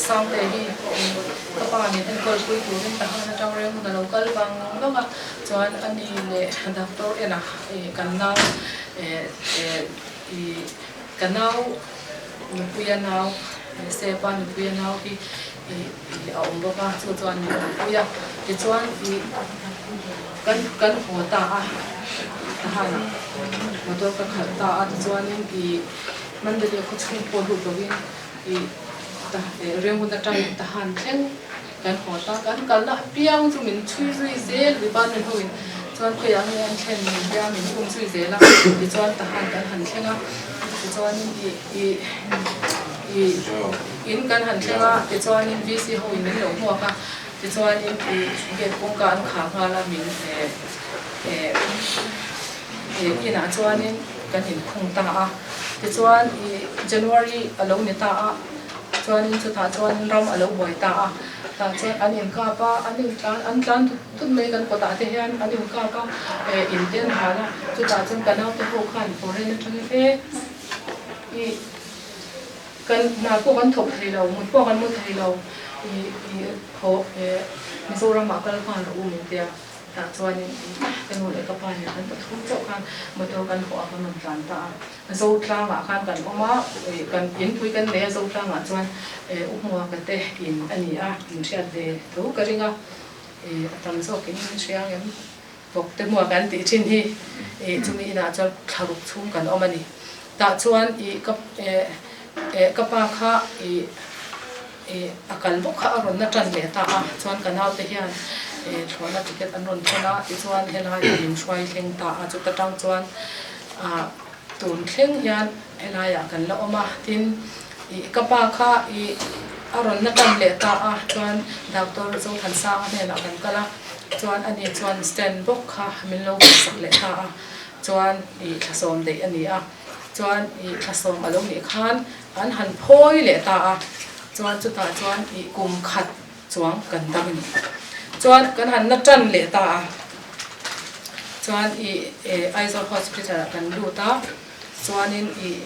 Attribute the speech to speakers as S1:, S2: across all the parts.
S1: Sangte hi ka pa nen enkawl pui turin Tahan atang reng hun a lo kal vang vang a, chuan ani leh doctor enah kan nau ih ka nau nupuia nau Sepa nupuia nau hi ih a awm bawk a, chu chuan min awmpui a, tichuan ih kan kan haw ta a Tahan motor ka khalh ta a, tichuanin ih Mandalay khaw chhung pawh lut lovin ih ta Rengun atangin Tahan thleng kan haw ta, kan kalna apiang chu min chhui zui zel department ho in chuan khawiah nge an thlen min tia min um zui zel a, tichuan Tahan kan han thleng a, tichuanin ih ih ih in kan han thleng a, tichuanin VC ho in min lo hmuak a, tichuanin ih gate kawngka an khar nghal a min eh eh eh inah chuanin kan inkhung ta a, tichuan ih January a lo ni ta a. Chuanin chutah chuan ram a lo buai ta a, tah chuan an inkap a, an intlan an tlan tut tut mai kan kawtah te hian an inkap a, eh in te an hal a, chutah chuan ka naute ho khan foreign atangin e ih kan hna pawh kan thawk thei lo, mut pawh kan mu thei lo, ih ih haw eh Mizoramah kal nghal rawh u min tia. Tah chuanin ka nu leh ka pa nen kan pathum chauh khan motor kan hawh a kan rawn tlan ta a. Zotlangah khan kan awm a, kan inpui kan nei a Zotlangah chuan Uhmuaka te in a ni a, min hriat ve tho ka ring a, a tam zawkin min hria ang em? Vawk te hmuaka an tih thin hi chumi inah chuan thlaruk chhung kan awm a ni. Tah chuan ka ka pa kha Ih a kal bawk kha a rawn na tan leh ta a, chuan ka naute hian ih thlawhna ticket an rawn thawn a, tichuan helaiah min hruai thleng ta a, chuta tang chuan ah tun thleng hian helaiah kan la awm a, tin ih ka pa kha ih a rawn na tan leh ta a, chuan doctor Zothansanga hnenah kan kal a, chuan ani chuan stand bawk kha min lo sak leh ta a, chuan ih thlasawm daih a ni a. Chuan ih thlasawm a lo nih khan an han phawi leh ta a, chuan chutah chuan ih kum khat chuang kan dam a ni. Chuan kan han na tan leh ta a, chuan ih Aizawl Hospital ah kan lut a, chuanin ih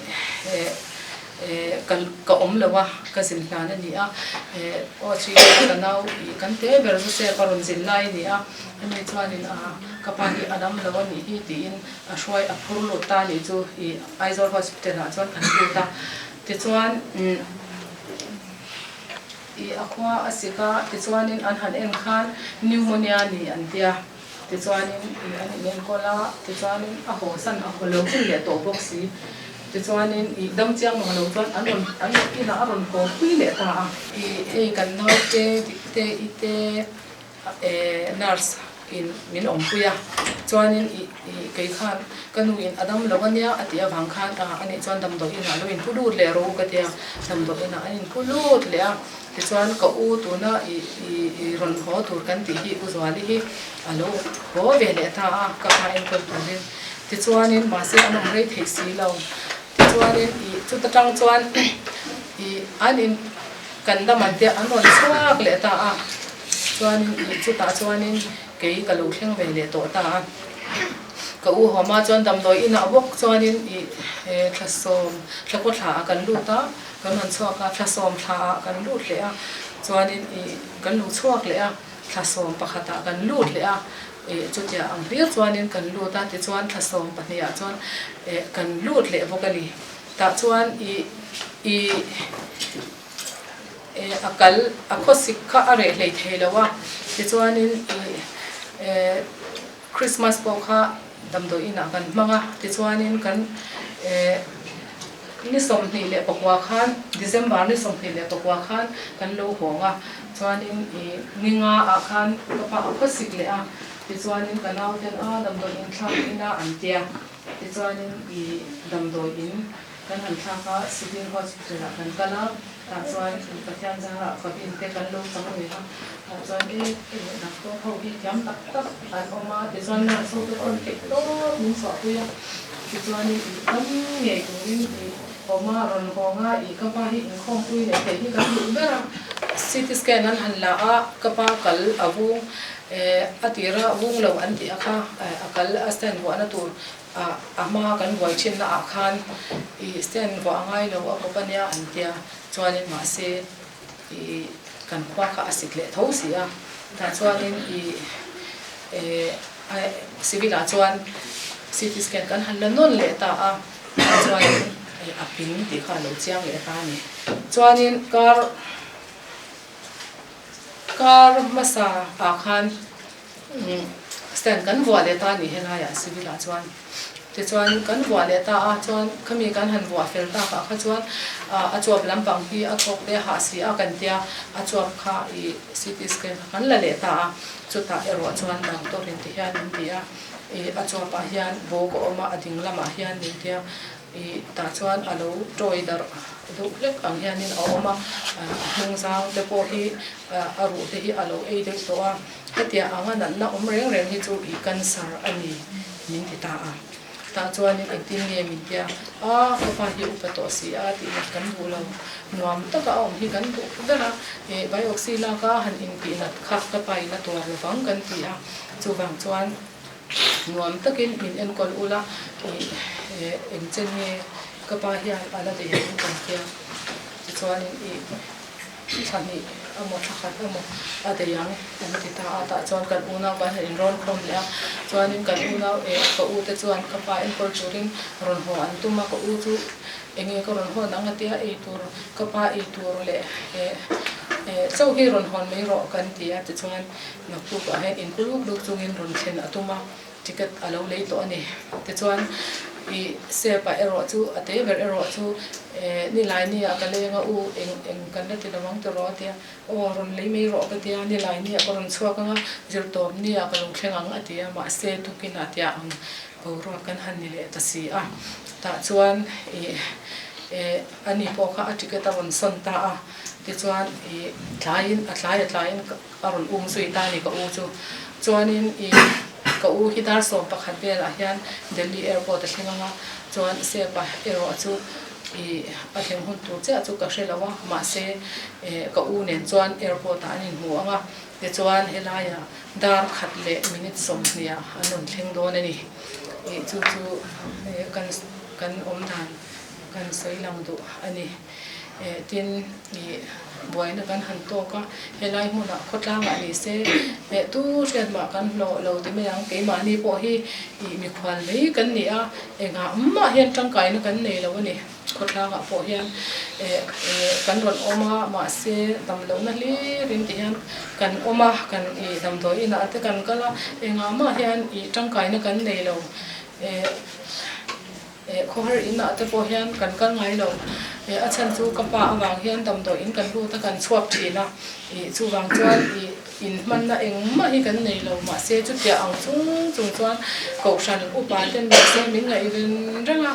S1: ka ka awm lo a, ka zin hlan a ni a, aw chi ka nau ih kan te ber Joseph a rawn zin lai a ni a, ani chuanin a ka pa hi a dam lo a nih hi tiin A hruai a phur lut ta nih chu i Aizawl Hospital ah chuan kan lut a, tichuan i a khua a sik a, tichuanin an han en khan pneumonia ni an tia, tichuanin i an inenkawl a, tichuanin a haw san a haw lo hun leh tawh bawk si, tichuanin i dam chiang mang lo chuan an rawn an inah a rawn haw pui leh ta a. I hei kan naute dikte i te Nurse in min awmpui a, chuanin ih ih kei khan ka nu in a dam lo ania a tih avang khan a anih chuan damdawi inah lo inpu lut leh rawh u ka ti a, damdawi inah an inpu lut leh a, tichuan ka u tuna ih ih ih rawn haw tur kan tih hi U Zuali hi a lo haw ve leh ta a ka pa enkawl turin, tichuanin mahse an awm rei theih si lo, tichuanin ih chuta tang chuan ih an in kan dam an tia an rawn chhuak leh ta a. Chuanin ih chutah chuanin kei ka lo thleng ve leh tawh ta a. Ka u Hawma chuan damdawi inah bawk chuanin ih thlasawm thlakaw thla ah kan lut a, kan rawn chhuak a, thlasawm thla ah kan lut leh a, chuanin ih kan lo chhuak leh a, thlasawm pakhat ah kan lut leh a, ih chutiang ang hlir chuanin kan lut a, tichuan thlasawm pahnih ah chuan eh kan lut leh bawk a ni. Tah chuan ih ih. Eh a kal a khawsik kha a reh hlei thei lo a, tichuanin ih eh Christmas pawh kha damdawi inah kan hmang a, tichuanin kan eh ni 29 khan December ni 24 khan kan lo hawng a, chuanin ih ni nga ah khan ka pa a khawsik leh a, tichuanin ka nauten a damdawi in thlak ina an tia, tichuanin ih damdawi in. Kan han thlak a, Civil Hospital ah kan kal a, tah chuan Pathian zarah cabin te kan lo chang ve a, tah chuan e eh doctor ho hi thiam tak tak an awm a, tichuan nurse ho te pawn theih tawp min chhuahpui a, tichuanin ih dam ngei turin ih. awm a, rawn hawnga ih ka pa hi inkhawmpui leh theih hi kan duh ber a. CT scan an han la a, ka pa kal a vung a tira vung lo an tih a kha a kal a stand vuahna tur a hma kan buai thinna ah khan ih stand vuah a ngai lo a kawp a nia an tia chuanin mahse ih kan khua kha a sik leh tho si a tah chuanin ih civil ah chuan CT scan kan han la nawn leh ta a chuanin a ping tih kha a lo chiang leh ta a ni chuanin kar kar hmasa ah khan stand kan vuah leh ta a ni helaiah civil ah chuan. Tichuan kan vuah leh ta a, chuan khami kan han vuah fel tak ah kha chuan a chuap lampang hi a thawk te hah si a kan tia, a chuap kha ih CT scan kha kan la leh ta a, chutah erawh chuan doctor in ti hian min ti a, ih a chuap ah hian bawk a awm a, a ding lamah hian min tia, ih tah chuan a lo tawi darh deuh hlek ang hianin a awm a, a hnung zang te pawh hi a ruh te hi a lo ei deuh tawh a, hetiang anga natna awm reng reng hi chu ih cancer a ni. Min ti ta a, tah chuanin engtin nge min tia, a ka pa hi upa tawh si a tih nat kan duh lo, nuam taka a awm hi kan duh ber a, eh biopsy lak a han intih nat kha ka pa in a tuar lovang kan ti a, chuvang chuan nuam takin min enkawl ula ih engchen nge ka pa hian a la dei ang kan tia, tichuanin ih. Thla hnih emaw thla khat emaw a daih ang an ti ta a, tah chuan kan unau kan han inrawn khawm leh a, chuanin kan unau eh ka u te chuan ka pa enkawl turin rawn haw an tum a, ka u chu enge ka rawn hawn ang a tia ei tur ka pa ei tur leh eh eh chauh hi rawn hawn mai rawh kan ti a, tichuan naktuk ah hian inkul luk luk chungin rawn thlen a tum a. Ticket a lo lei tawh a ni. Tichuan, i Sep ah erawh chu, a te ber erawh chu nilai ni ah ka leng a, u eng eng kan la ti lo ang tiraw a ti a, aw rawn lei mai rawh ka ti a, nilai ni ah ka rawn chhuak ang a, zirtawp ni ah ka lo thleng ang a ti a, mahse tukin ah tia ang boruak kan han ni leh ta si a. Tah chuan i ani pawh kha a ticket a rawn sawn ta a, tichuan i tlaiin a tlai a tlaiin a rawn um zui ta a ni ka u chu. Chuanin i ka u hi dar 11 velah hian Delhi airport a thleng ang a, chuan Sepa erawh chu i a thleng hun tur chiah chu ka hre lo a, mahse ka u nen chuan airport ah an inhmu ang a, tichuan helaiah dar khat leh minute 20 ah an rawn thleng dawn a ni. I chu chu kan kan awm dan kan sawi lang duh a ni. Tin, ih buaina kan han tawk a, helai hmunah khawtlangah ni se leh tu hriat mah kan hlawh lo ti mai ang, keimahni pawh hi ih mikhual mai kan ni a, engah mah hian tangkaina kan nei lo a ni. Khawtlangah pawh hian eh kan rawn awm a, mahse damlohna hlirin ti hian kan awm a, kan ih damdawi inah te kan kal a, engah mah hian ih tangkaina kan nei lo. Eh. Eh, khawhar inah te pawh hian kan kal ngai lo. Eh, a chhan chu ka pa avang hian damdawi in kan lut a, kan chhuak thin a. Ih, chuvang chuan ih inhmanna engmah hi kan nei lo. Mahse, chutiah ang chung chung chuan kohhran upa ten mahse min ngaih ren reng a.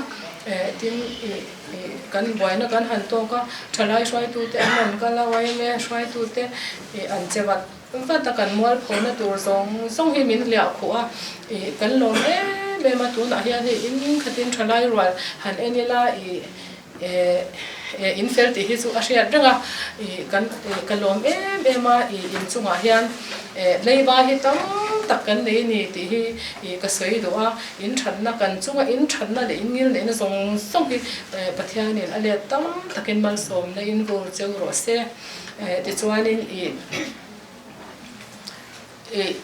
S1: Eh, tin ih ih kan buaina kan han tawk a, thalai hruaitute an rawn kal a, yma hruaitute ih an che vat Vat a kan mualphona tur zawng zawng hi min hliah khuh a, ih kan lawm em em a, tunah hian hei in khatin thalai rual han en ila ih eh eh in fel tih hi chu a hriat reng a, ih kan ih ka lawm em em a, ih inchungah hian eh leiba hi tam tak kan nei a ni tih hi ih ka sawi duh a, in thatna kan chunga in thatna leh in ngil neihna zawng zawng hi eh Pathianin a let tam takin malsawmna in vur cheu rawh se. Tichuanin ih ih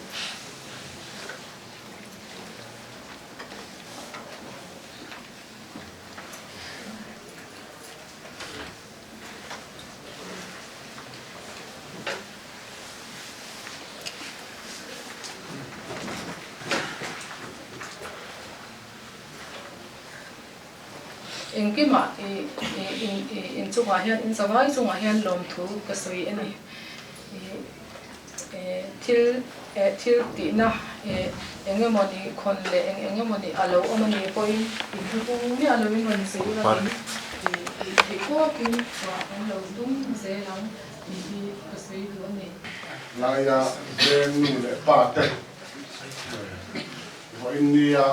S1: Engkimah i in chungah hian in zavai chungah hian lawmthu ka sawi a ni. Thil thil tihna eng emawni khawn leh eng eng emawni a lo awm a nih pawhin in hnuhung miah loin rawn sawi ula in tih theih tawkin chhuah kan lo tum zel ang tih hi ka sawi duh a ni.
S2: Laia veng nu leh pa te Vawiin nia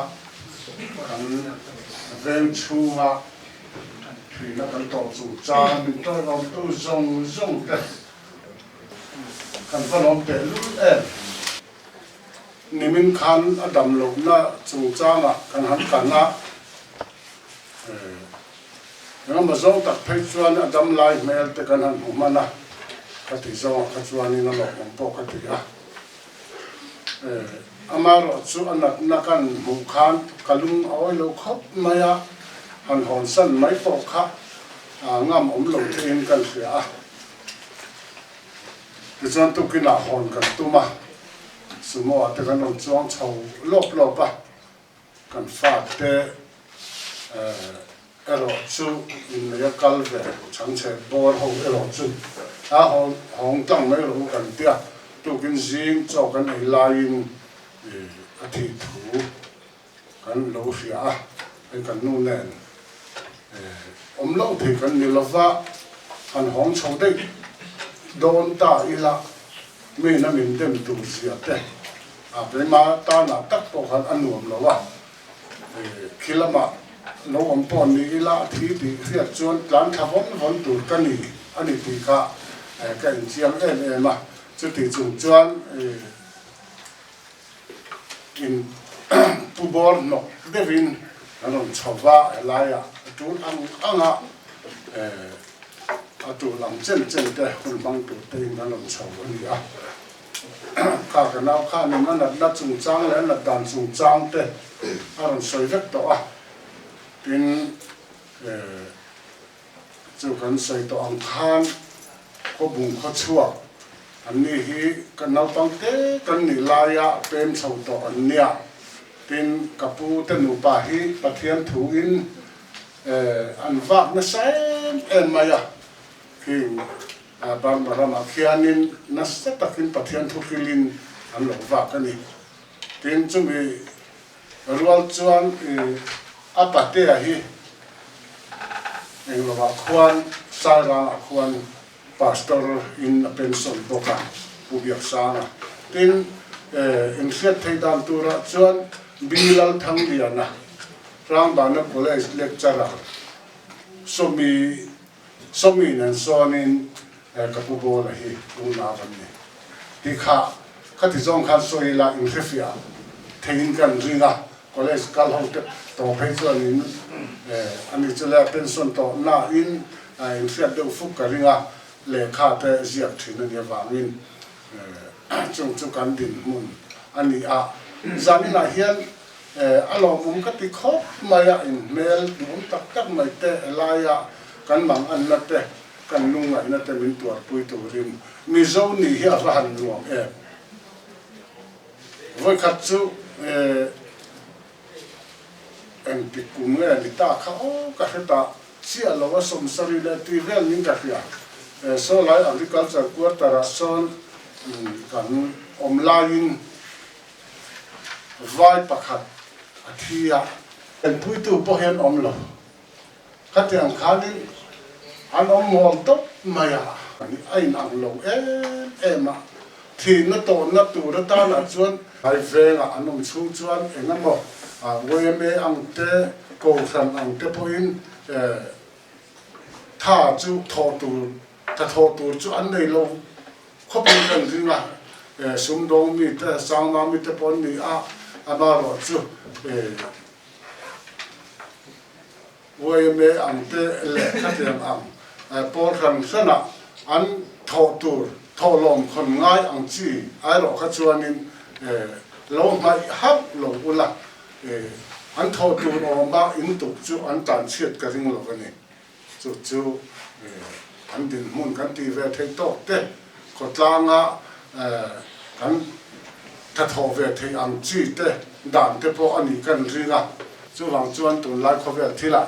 S2: kan veng chhunga Thihna kan tawh chung chang min tawlawmtu zawng zawng te kan va lawm teh lul em. Nimin khan a dam lohna chungchangah kan han kan a, engemaw zawng tak phei chuan a dam lai hmel te kan han hmu hman a, ka tih zawngah kha chuanin a lawmawm pawh ka ti a. Amaherawh chu a natna kan hmuh khan ka lung a awi lo khawp mai a, han hawnsan mai pawh kha ngam awm lo theihin kan hria a. Tichuan tukinah hawn kan tum a, Sumo ah te kan rawn chuang chho lawp lawp a, kan fate erawh chu inneih a kal ve chhangchhe bawr ho erawh chu a hawng tlang mai rawh u kan tia, tukin zing chaw kan ei laiin a thih thu kan lo hria a, hei kan nu nen awm loh thei kan ni lova, han hawng chho daih dawn ta ila mi na min dem tur zia te a keima tanah tak pawh khan a nuam lo a, khi lamah lo awm pawh ni ila a thi tih hriat chuan tlan thla vawn vawn tur ka ni a ni tih kha ka inchiang em em a, chuti chung chuan. In pu bawr hnawk deuhin an rawn chho va, helaiah a tul ang anga a tul ang chen chen te hun hmang tur tein an rawn chho a ni a. Kha ka nau khanin a natna chungchang leh a nat dan chungchang te a rawn sawi vek tawh a, tin Chu kan sawi tawh ang khan khawbung khawchhuak an ni hi ka naupang te kan nih laia pem chho tawh an nia. Tin, ka pu te nupa hi Pathian thuin an vak nasa em em mai a, khing Burma ramah khianin nasa takin Pathian thu hrilhin an lo vak a ni. Tin, chumi Rual chuan a patea hi englovah khuan Sairangah khuan Pastor in a pension bawk a, Pu Biaksanga. Tin, inhriat theih dan turah chuan B Lalthangliana, Hrangbana College lecturer, Sawmi Sawmi nen sawnin ka pu Bawla hi unau an ni. Ti kha khati zawng khan sawi ila inhrefiah theiin kan ring a, college kal ho te tawh phei chuanin ani chu le pension tawh nain inhriat deuh fuk ka ring a, lehkha te ziak thin a nih avangin chung chu kan dinhmun a ni a. Zaninah hian A lawmawm ka ti khawp mai a, in hmel duhawm tak tak mai te helaia kan manganna te, kan lungngaihna te min tuarpui turin Mizo nih hi a va han nuam em. Vawikhat chu engtik kum nge ni ta kha aw ka hre ta chiah lo a, sawmsarih leh tui vel ning ka hria. Saw lai Agriculture Quarter ah sawn kan awm laiin Vai pakhat a thi a. Enpuitu pawh hian awm lo. Khatiang khanin an awm mual tawp mai a. A inang lo em em a. Thihna tawhna tur atanah chuan. Vai vengah an awm chhung chuan eng emaw yma ang te, Kohhran ang te pawhin tha chu thawh tur, tha thawh tur chu an nei lo. Khawpui kan ring a, sumdawng mite, sangma mite pawh an ni a, amaherawh chu yma ang te leh khatiang ang pawl hran hranah an thawh tur thawhlawm khawn ngai ang chi aerawh kha chuanin lo hmaih hauh lo ula, an thawh tur awma in tuk chu an tlanchhiat ka ring lo a ni. Chu chu kan dinhmun kan tih ve theih tawk te, khawtlanga kan thathawh ve theih ang chi te dan te pawh a nih kan ring a. Chuvang chuan tunlai khawvel thilah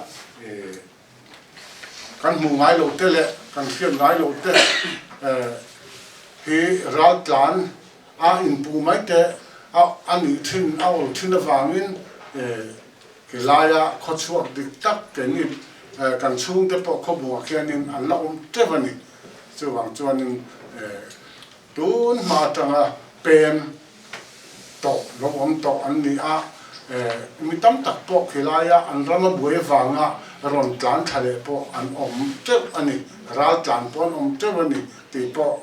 S2: kan hmuh ngai loh te leh kan hriat ngai loh te hi raltlan a inpuh mai te a nih thin a awl thin avangin Helaia khawchhuak dik tak keini kan chhungte pawh khawbuah khianin an la awm teuh a ni. Chuvang chuanin tun hma atanga pem tawh lo awm tawh an ni a, mi tam tak pawh khilaia an rama buai avanga rawn tlan thla leh pawh an awm teuh a ni, ral tlan pawh an awm teuh a ni tih pawh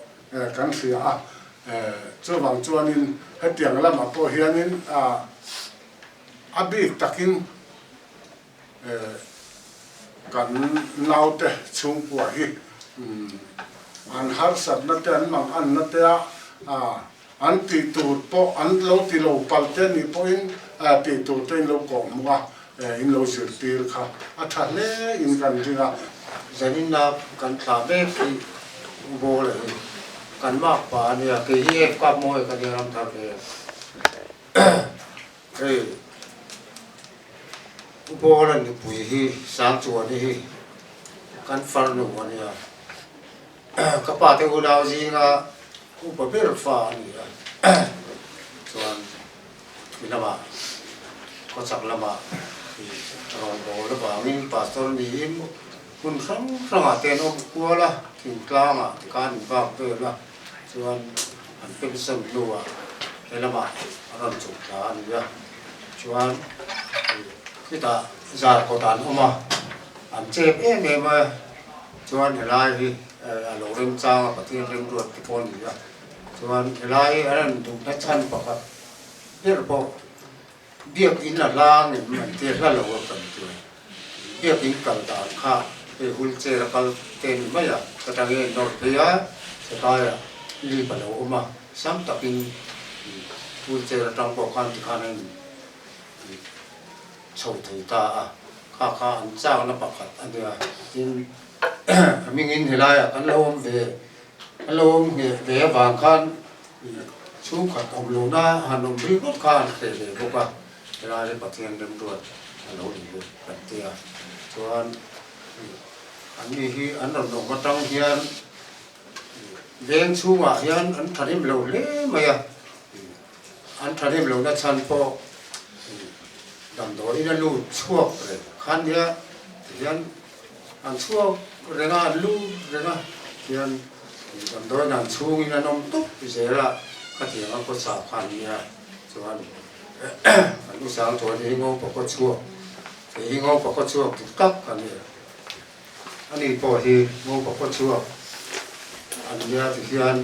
S2: kan hria a. Chuvang chuanin hetiang lamah pawh hianin a bik takin kan naute chhungkua hi an harsatna te an manganna te a an tih tur pawh an lo ti lo pal te nih pawhin tih tur te in lo kawh hmuh a, in lo zirtir kha a tha hle in kan ring a.
S3: Zaninna kan thlah mek hi Bawla hi kan mak pa a nia, kei hi F kap mawi ka nia ram thar ve hei. Pu Bawla nupui hi Sangchuani hi kan farnu a nia. Ka pa te unau zinga upa ber fa a ni a. Chuan mi lamah khawchhak lamah rawngbâwl avangin pastor niin hmun hrang hrangah te an awm kual a, thingtlangah tikhan an bak vel a, chuan an pension hnuah he lamah a rawn chhuk thla a ni a. Chuan khitah zar kawtah an awm a, an chep em em a. Chuan helai hi a lo remchang a, Pathian remruat te pawh a ni a. Chuan helai hi a rawn duhna chhan pakhat ber pawh biakin a hlang em an tia hla lo a kan ti a. Biakin kal dan kha hei wheelchair a kal te ni mai a, ka tang hian nawr phei a, helaiah lip a lo awm a, sam takin wheelchair atang pawh khan tikhan a in chho thei ta a. Kha kha an chakna pakhat a nia. Tin, a hmingin helaiah kan lo awm ve, kan lo awm ngheh ve avang khan chhungkhat awm lohna han awm ringawt kha an hreh ve bawk a, helai hi Pathian remruat a lo ni ve kan ti a. Chuan anni hi an rawn awm atang hian veng chhungah hian an thahnem lo hle mai a. An thahnem lohna chhan pawh damdawiin a lut chhuak reng khan nia tihian an chhuak reng a, an lut reng a tihian damdawiin an chhungin an awm tawp zel a, khatiang a khawsa khan nia chuan an u sang chuan hi ngo pakua chhuak kei hi ngo pakua chhuak dik tak a ni Ani pawh hi ngo pakua chhuak an nia ti hian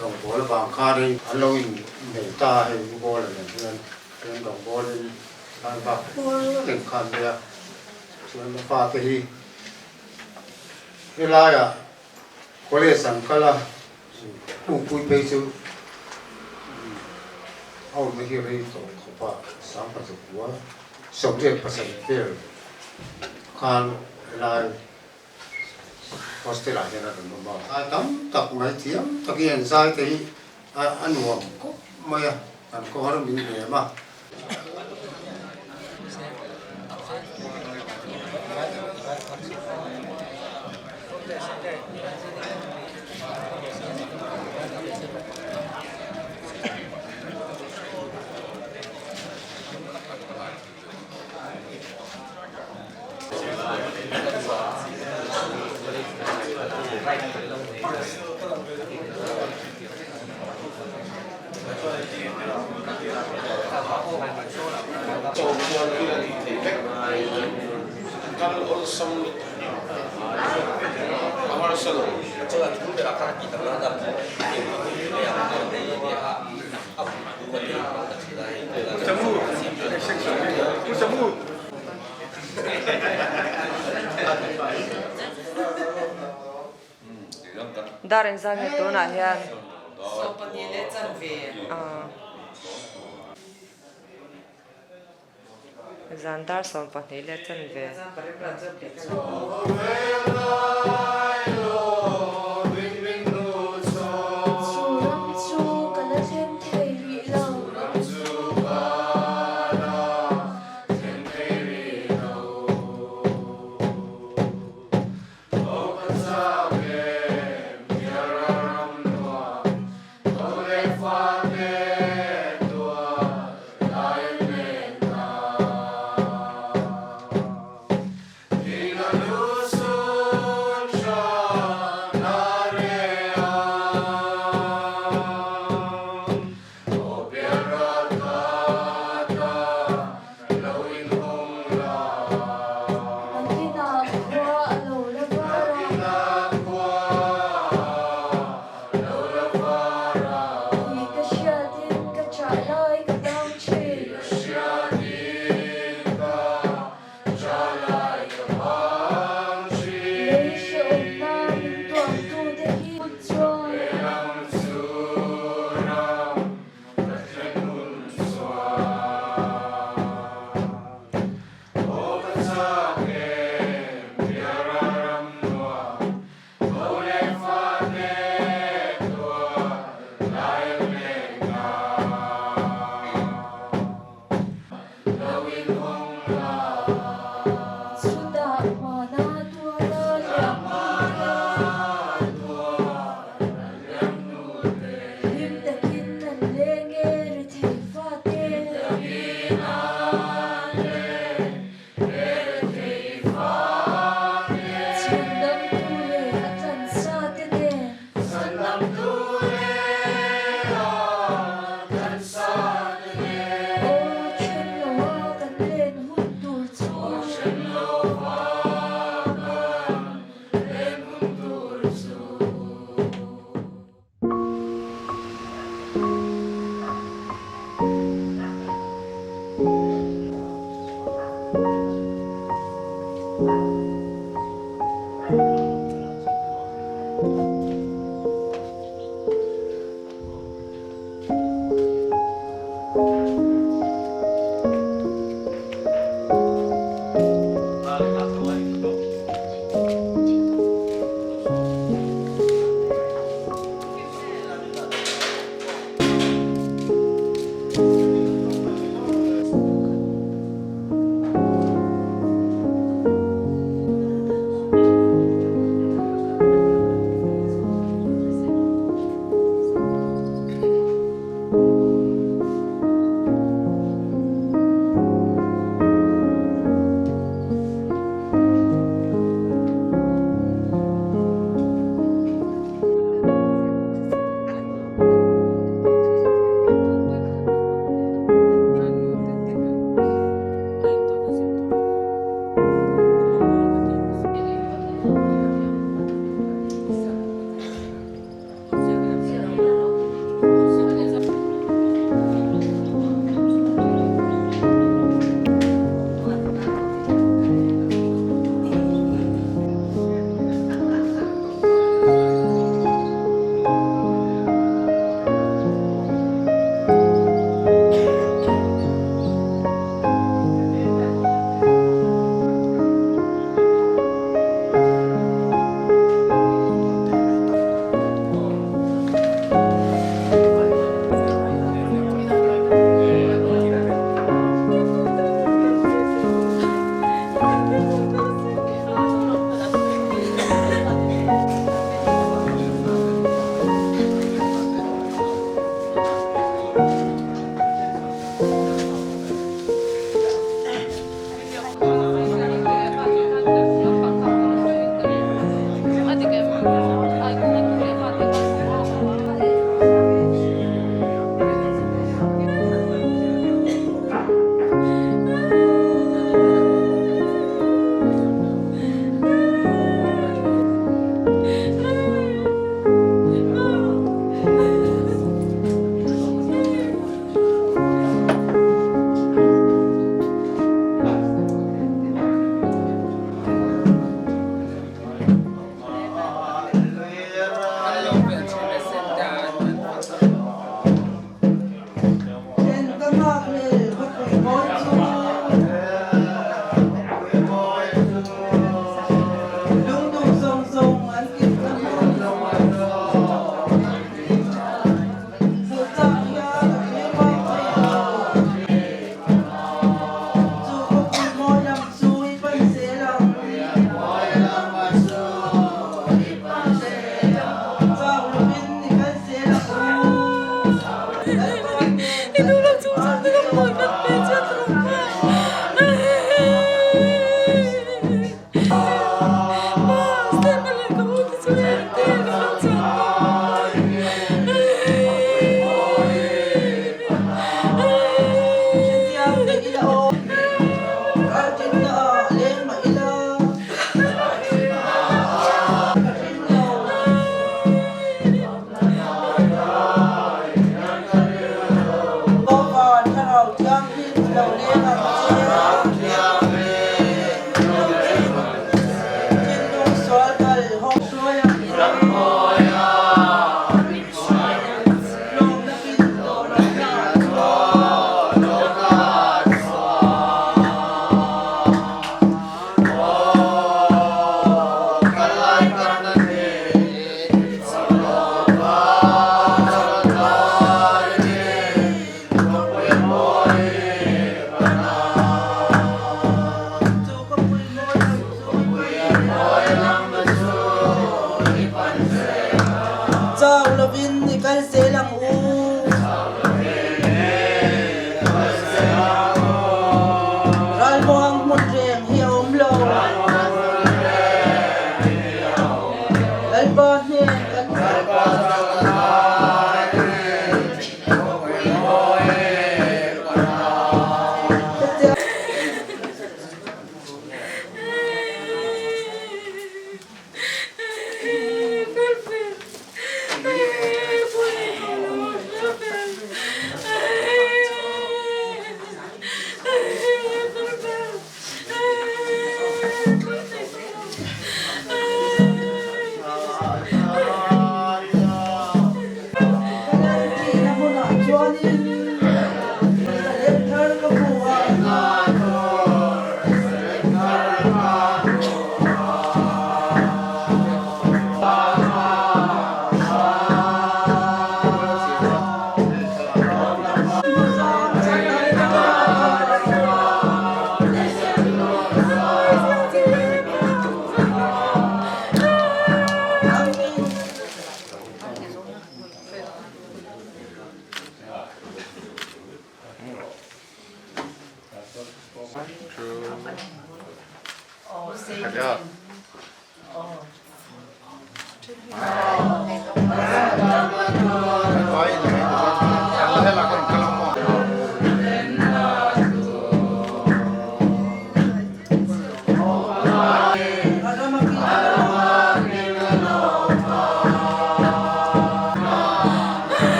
S3: rawngbâwl avang khanin an lo innei ta a, hei u Bawla nen hian chuan rawngbâwlin an vak kual reng kha an nia. Chuan a fate hi helaiah college an kal a, kungpui phei chu a awmna hi rei tawh khawp a, 19 87 vel khan helai hostel ah hian a rawn awm a. Zai tam tak mai thiam takin an zai te hi a nuam khawp mai a, kan khawhar min hnem a.
S4: Dar engzat nge tunah hian zan dar 12 leh chanve.
S5: Chu ram chu ka la thleng thei rih lo.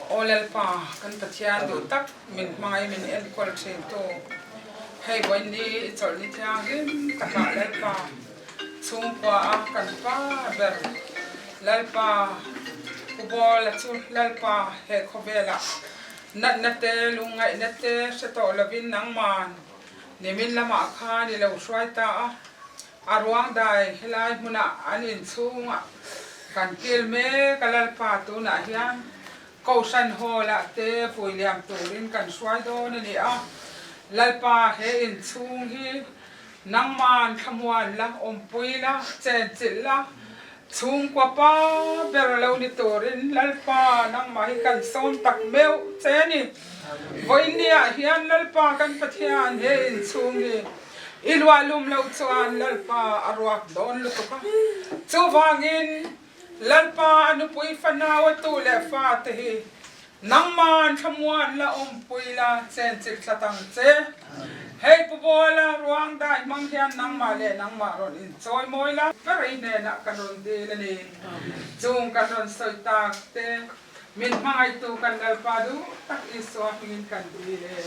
S6: Aw Lalpa, kan Pathian duh tak min hmangaih min enkawl thin tu, hei vawiin i chawlh ni thianghlim takah Lalpa chhungkua a kan pa ber Lalpa Pu Bawla chu Lalpa he khawvelah. Natna te, lungngaihna te hre tawh lovin nangman nimin lamah khan i lo hruai ta a, a ruang dai helai hmunah an inchhungah kan kil mek a Lalpa tunah hian Kohhran hall ah te vui liam turin kan hruai dawn a ni a, Lalpa he inchhung hi nangman thlamuan la, awmpui la, chenchilh la, Chhungkua pa ber lo ni turin Lalpa nangmah hi kan sawm tak meuh che a ni. Vawiinniah hian Lalpa kan Pathian he inchhung hi i luahlum loh chuan Lalpa a ruak dawn lutuk a. Chuvangin Lalpa a nupui fanau a tu leh fate hi Nangman thlamuan la awmpui la chenchilh tlat ang che. Hei Pu Bawla ruang dai hmang hian nangmah leh nangmah rawn inchawi mawi la. Ber i hnenah kan rawn dil a ni. Chung kan rawn sawi tak te, min hmangaihtu kan Lalpa duh tak Isua hmingin kan dil e.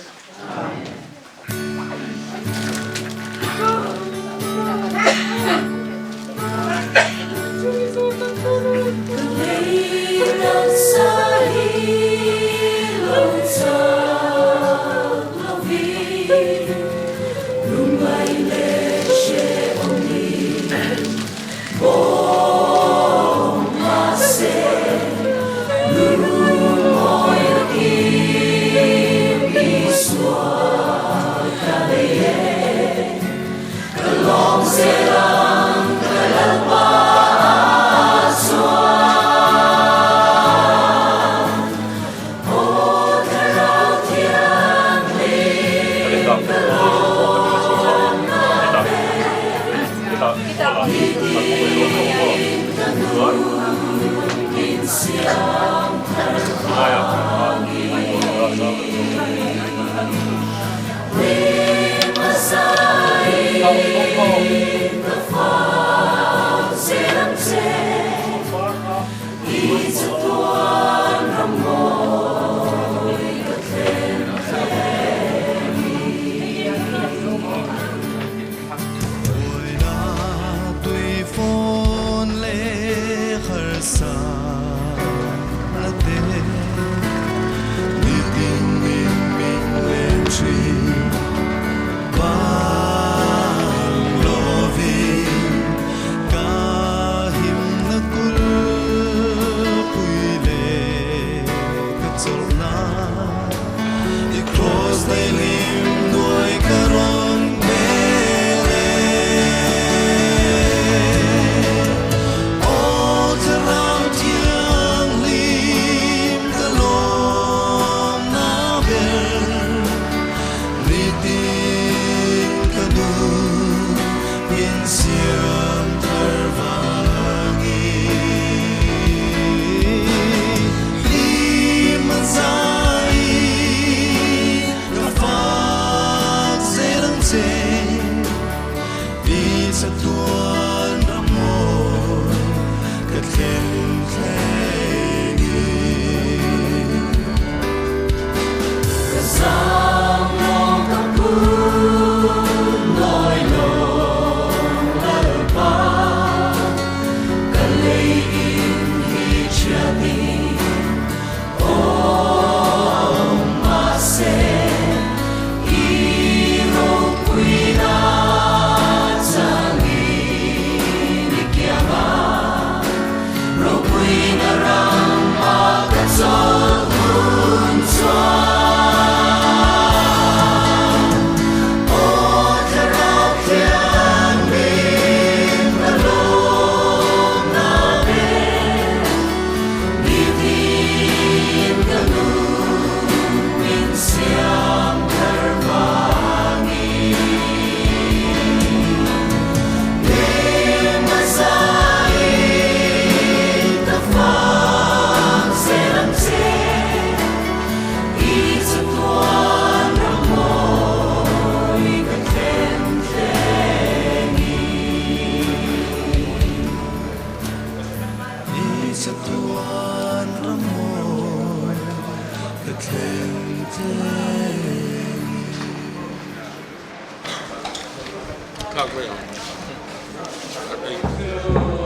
S6: Amen.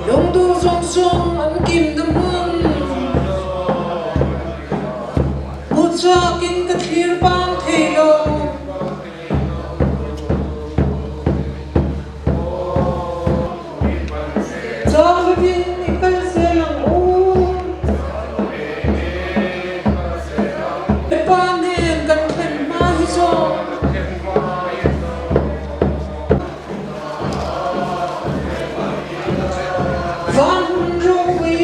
S7: Lungduh zawng zawng an kim na hmun. Châkin ka thlir bang thei lo. Châk lovin i kal zel ang u. Pa nen kan thlen hma hi zawng. Van hun ropui.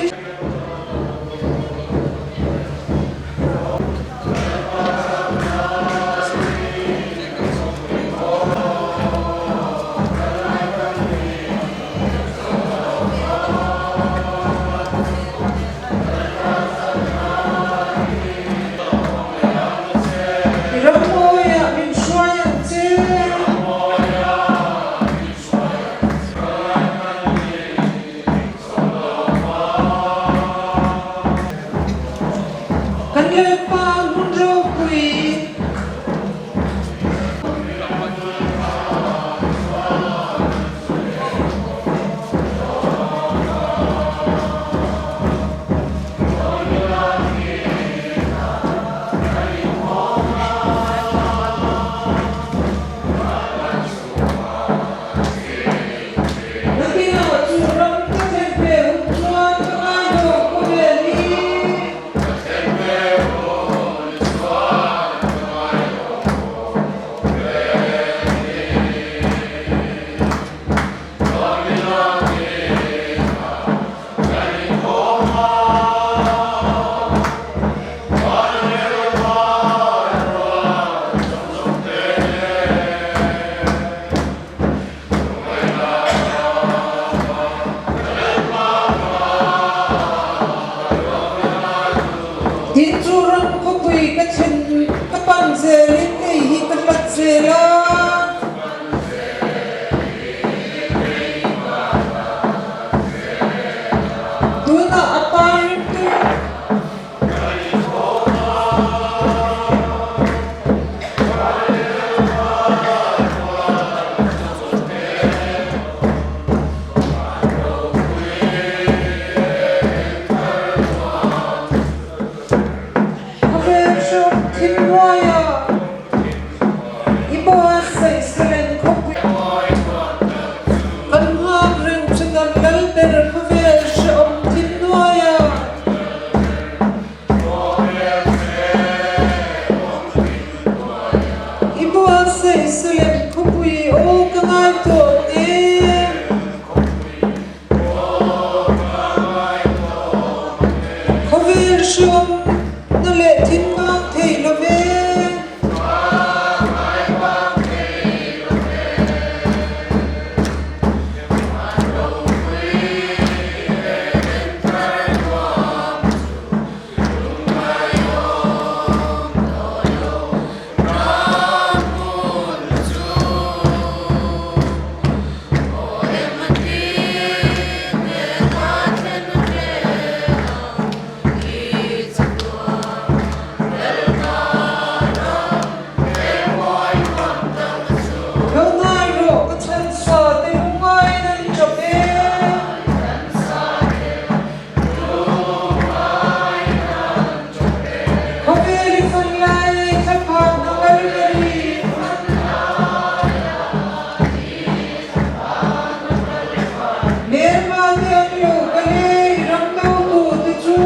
S7: I rammawiah min hruai ang che. Kan Lalpa hmun ropui. Nakinah chu ram ka thlen ve hun chuan ka ngai lo khawvel hi. Ka thlen ve hun chuan ka ngai lo khawvel hi. Lawmina hnenah kan inkhawm a, Van Lalpa rual zawng zawng te nen. Tin chu ram khawpui ka thlen ka pan zelin kei hi ka hlat zel a. Tunah a par rimtui. Khawvel hrawng thil hnuaiah i buatsaih Salen khawpui kan nghak reng chu kan lal ber khawvel hrehawm thil hnuaiah. I buatsaih Salem khawpui aw ka ngai tawh nge. Khawvel hriawmna leh thin bang thei lo ve. Lo ngai rawh ka chhan sa te lungain an ṭap e. Khawvel i fan lai thlaphan a kal ka ri. Hmelma te an lo kal e i ram do tu te chu.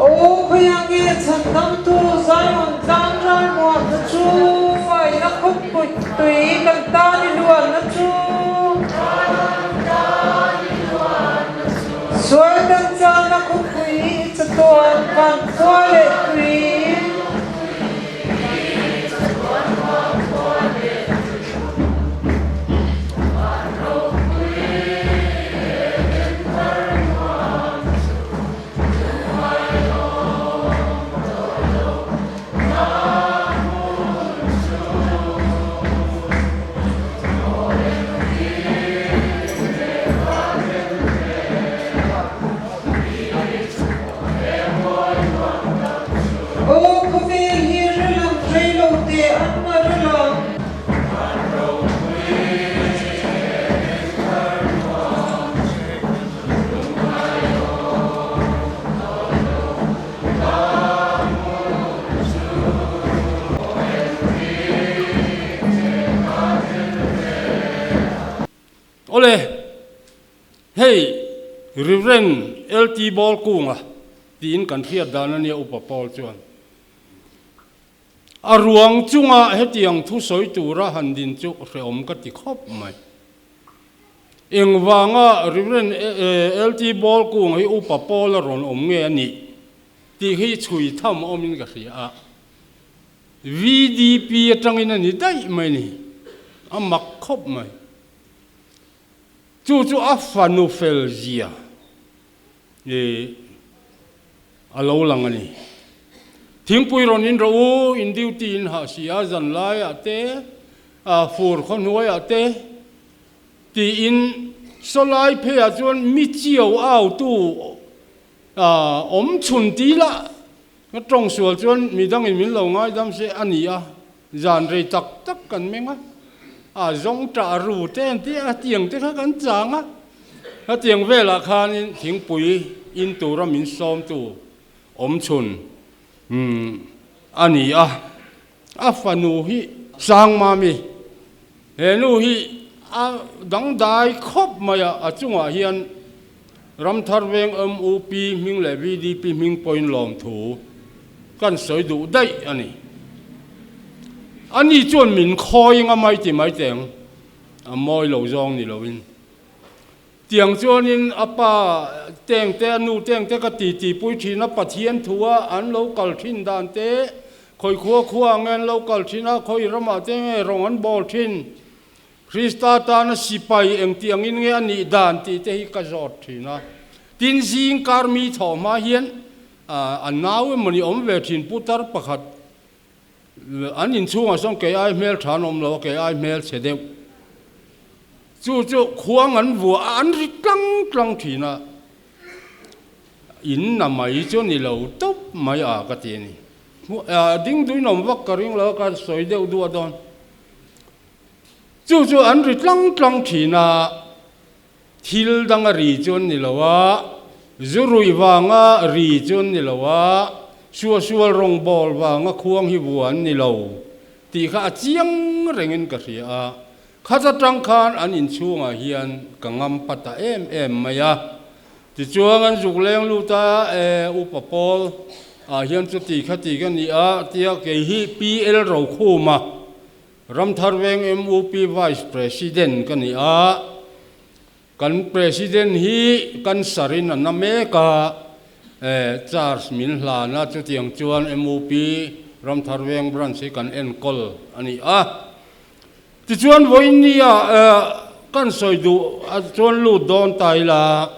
S7: Aw khawiange chhandamtu Zion tlang ralmuanna chu faina khawpui tui kan tan i luanna chu Sual kan chana khawpui i chatuan van khua leh tui.
S8: Awle, hei Rev. LT Bawlkunga tiin kan hriat dan a nia Upa Paul chuan. A ruang chunga hetiang thu sawi tura han din chu hrehawm ka ti khawp mai. Engvanga Rev. LT Bawlkunga hi Upa Paul a rawn awm nge a nih tih hi chhui tham awmin ka hria a. VDP atangin a ni daih mai ni. A mak khawp mai. Chu chu a fanu fel zia i a lo lang a ni. Thingpui rawn in rawh u, in duty in hah si a, zan laiah te, a fur khaw hnuaiah te tiin sawlai pheiah chuan mi chiau autu awm chhun ti lah Ka tawng sual chuan midangin min lo ngaidam se a ni a, zan rei tak tak kan meng a, a zawng tah ru te an ti a, tiang te kha kan chang a, hetiang velah khanin thingpui in tura min sawmtu awm chhun a ni a, a fanu hi Sangmami, he nu hi a dangdai khawp mai a, a chungah hian Ramthar Veng MUP hming leh VDP hming pawhin lawmthu kan sawi duh daih a ni. Ani chuan min khawi nga mai ti mai teng a mawi lo zawng ni loin. Tiang chuanin a pa teng te a nu teng te ka ti ti pui thin a Pathian thu a an lo kal thin dan te khawi khua khua ang nge an lo kal thin a khawi ramah te nge rawng an bawl thin. Krista tana sipai engti angin nge a nih dan tih te hi ka zawt thin a. Tin, zing kar mi thawh hma hian a nau emawni awm ve thin putar pakhat an inchhungah sawn kei ai hmel tha an awm lo a, kei ai hmel chhe deuh. Chu chu khuang an vuah a, an ri tlang tlang thin a. In na mai chu ni lo tawp mai a ka ti a ni. Ding duin awm vak ka ring lo a, ka sawi deuh duah dawn. Chu chu an ri tlang tlang thin a, thil danga ri chu an ni lo a, zu ruih vanga ri chu an ni lo a, suahsual rawngbâwl vanga khuang hi vua an ni lo tih kha a chiang rengin ka hria a. Khat atang khan an inchhungah hian ka ngam pa ta em em mai a. Tichuan an zuk leng lut a, E Upa Paul ah hian chuti khati ka ni a, tia kei hi PL Rokhuma Ramthar Veng MUP Vice President ka ni a, kan President hi cancer in a na mek a, charge min hlan a, chutiang chuan MUP Ramthar Veng Branch hi kan enkawl a ni a. Tichuan vawiin ah kan sawi duh a chuan lut dawn ta ila,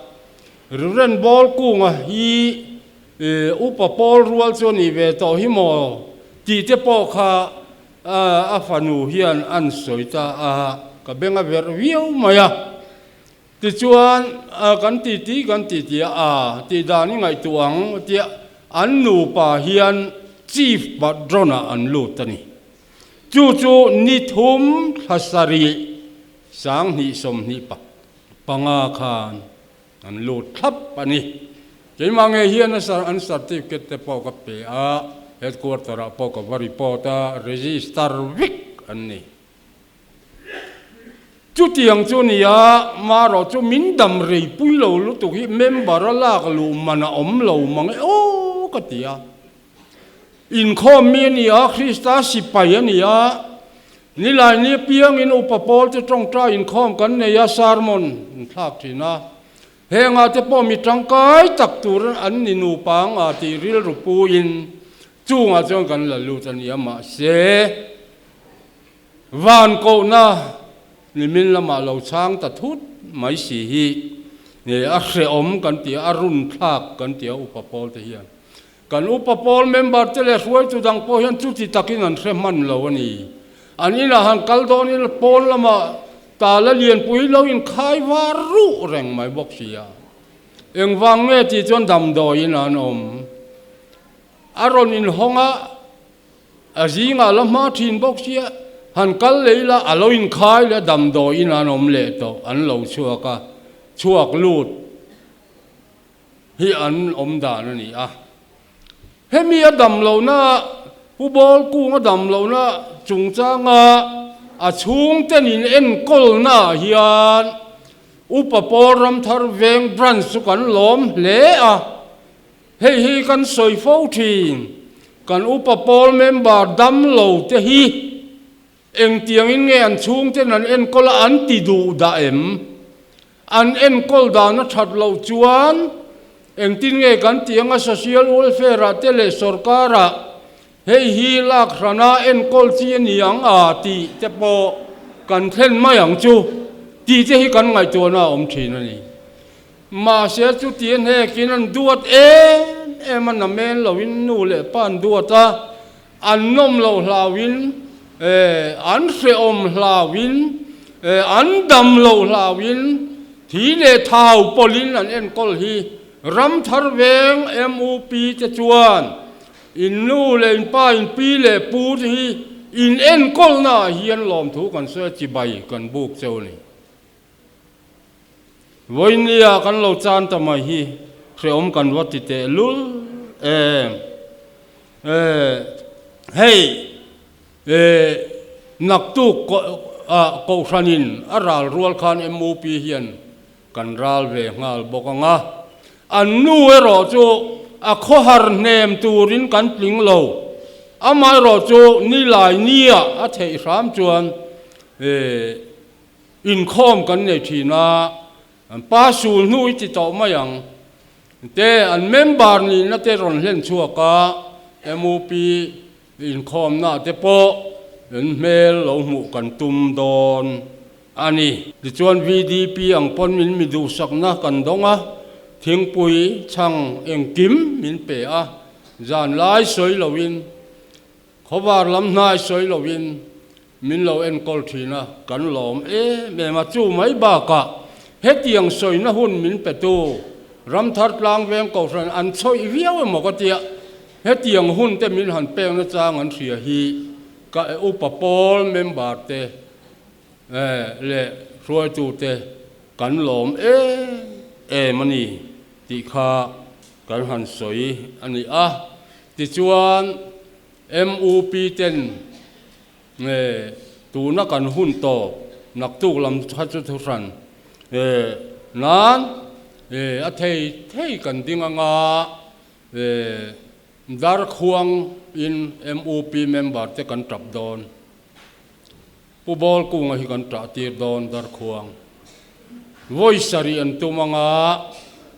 S8: Rev. Bawlkunga hi Upa Pawl rual chu a nih ve tawh hi maw tih te pawh kha A fanu hian an sawi ta a, ka beng a verh viau mai a. Tichuan, kan titi kan titi a, a tih dan i ngaihtuah ang tia an nupa hian Chief Patron-ah an lut a ni. Chu chu ni thum thla sarih 20 25 khan An lut thlap a ni. Keimah ngei hian a an certificate te pawh ka pe a, headquarter ah pawh ka va report a, register vek an ni. Chutiang chu ni a, marawh chu min dam rei pui lo lutuk hi member a lak luh man a awm lo mang e aw ka ti a. Inkhawm mi a ni a, Krista sipai a ni a, Nilai ni apiangin upa pawl chu tawngtai inkhawm kan nei a, sermon an thlak thin a. Hengah te pawh mi tangkai tak tur an ni nupa ang a tih rilru puiin chungah chuan kan la lut a ni a, mahse van kohna nimin lamah lo chhang ta thut mai si hi a hrehawm kan ti a, a runthlak kan ti a upa pawl te hian. Kan upa pawl member te leh hruaitu dang pawh hian chuti takin an hre hman lo a ni. An inah han kal dawnin pawn lamah tala lianpui lo inkhai var ruh reng mai bawk si a. Engvang nge tih chuan damdawiin an awm. A rawn inhawng a, a zingah la hma thin bawk si a, han kal leh ila a lo inkhai leh a damdawiin an awm leh tawh, an lo chhuak a, chhuak lut. Hi an awm dan a ni a. Hemi a dam lohna, Pu Bawl Kung a dam lohna chungchanga a chhungten in enkawlnaah hian. Upa Pawl Ramthar Veng Branch chu kan lawm hle a, hei hi kan sawi fo thin. Kan Upa Pawl member dam lo te hi engtiangin nge an chhungten an enkawl a an ti duh dah em? An enkawl dan a that loh chuan engtin nge kan tih anga social welfare ah te leh sorkar ah hei hi lak hrana enkawl chi a ni ang a tih te pawh kan thlen mai ang chu tih te hi kan ngaihtuahna a awm thin a ni. Mahse chuti a hnekin an duat em em a namen loin nu leh pa an duat a, An nawm loh hlauin, an hrehawm hlauin, an dam loh hlauin, thi leh thau pawlhin an enkawl hi Ramthar Veng MUP te chuan in nu leh in pa, in pi leh pu te hi in enkawlna ah hian lawmthu kan sawi a, chibai kan buk cheu a ni. Vawinia kan lo chan ta mai hi hrehawm kan va ti teh lul em. Hei naktuk kohhranin a ral rual khan MUP hian kan ral ve nghal bawk ang a, an nu erawh chu a khawhar hnem turin kan tling lo, amaherawh chu nilai nia a theih hram chuan Inkhawm kan nei thin a, an pa sul hnu i ti tawh mai ang te an member nihna te rawn hlen chhuak a, MUP inkhawmna te pawh an hmel lo hmuh kan tum dawn a ni. Tichuan VDP ang pawn min mi duhsakna kan dawng a, thingpui chhang engkim min pe a, zan lai sawi loin khawvar lam hnai sawi loin Min lo enkawl thin a, kan lawm em em a, chu mai bakah hetiang sawina hun min petu Ramthar Tlangveng Kohhran an chhawih viau emaw ka tia, hetiang hun te min han pek nachang an hria hi ka upa pawl member te leh hruaitu te kan lawm em em a ni tih kha kan han sawi a ni a, tichuan MUP ten nge tuna kan hun tawp naktuk lam kha chu thu hran e nan e a thei thei kan ding anga e darkhuang in MUP member te kan tap dawn Pu Bawlkunga hi kan tah tir dawn darkhuang vawi sarih an tum anga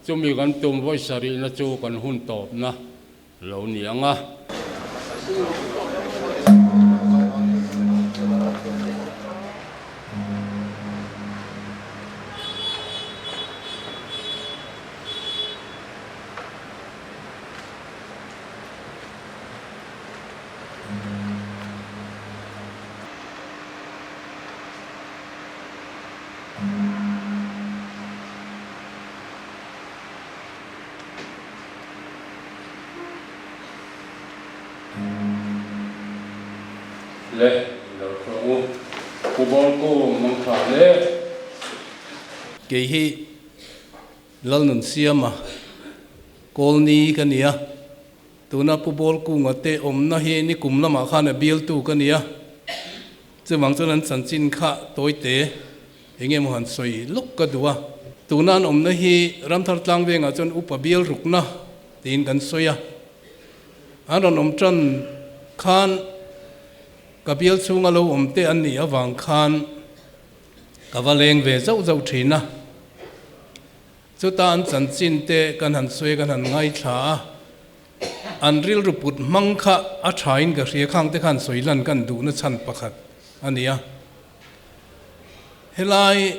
S8: chumi kan tum vawi sarihna chu kan hun tawpna Lo ni ang a. Le lo thlawh u Pu Bawlku mangtha hle.
S9: Kei hi Lalnunsiama Kawlni ka ni a, tuna Pu Bawlkunga te awmna hi nikum lamah khan a bialtu ka ni a, chuvang chuan an chanchin kha tawite Eng emaw han sawi lawk ka duh a, tuna an awmna hi Ramthar Tlangvengah chuan upa bial rukna tiin kan sawi a, an rawn awm tan khan ka bial chhunga lo awm te an nih avang khan ka va leng ve zauh zauh thin a, chuta an chanchin te kan han sawi a, kan han ngaithla a, an rilru put hmang kha a thain ka hria, khang te khan sawi lan kan duhna chhan pakhat a ni a. Helai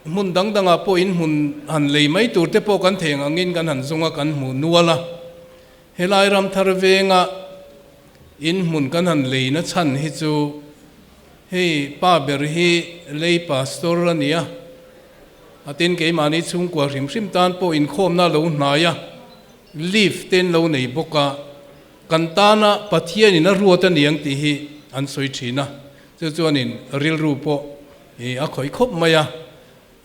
S9: hmun dang dangah pawh in hmun han lei mai tur te pawh kan thei ang angin kan han zawng a, kan hmu nual a. Helai Ramthar venga in hmun kan han leina chhan hi chu hei pa ber hi lei pastor a ni a, a tin keimahni chhungkua hrim hrim tan pawh inkhawmna a lo hnai a, lift te an lo nei bawk a, kan tana Pathianin a ruat a ni ang tih hi an sawi thin a. Chu chuanin rilru pawh i a khawih khawp mai a,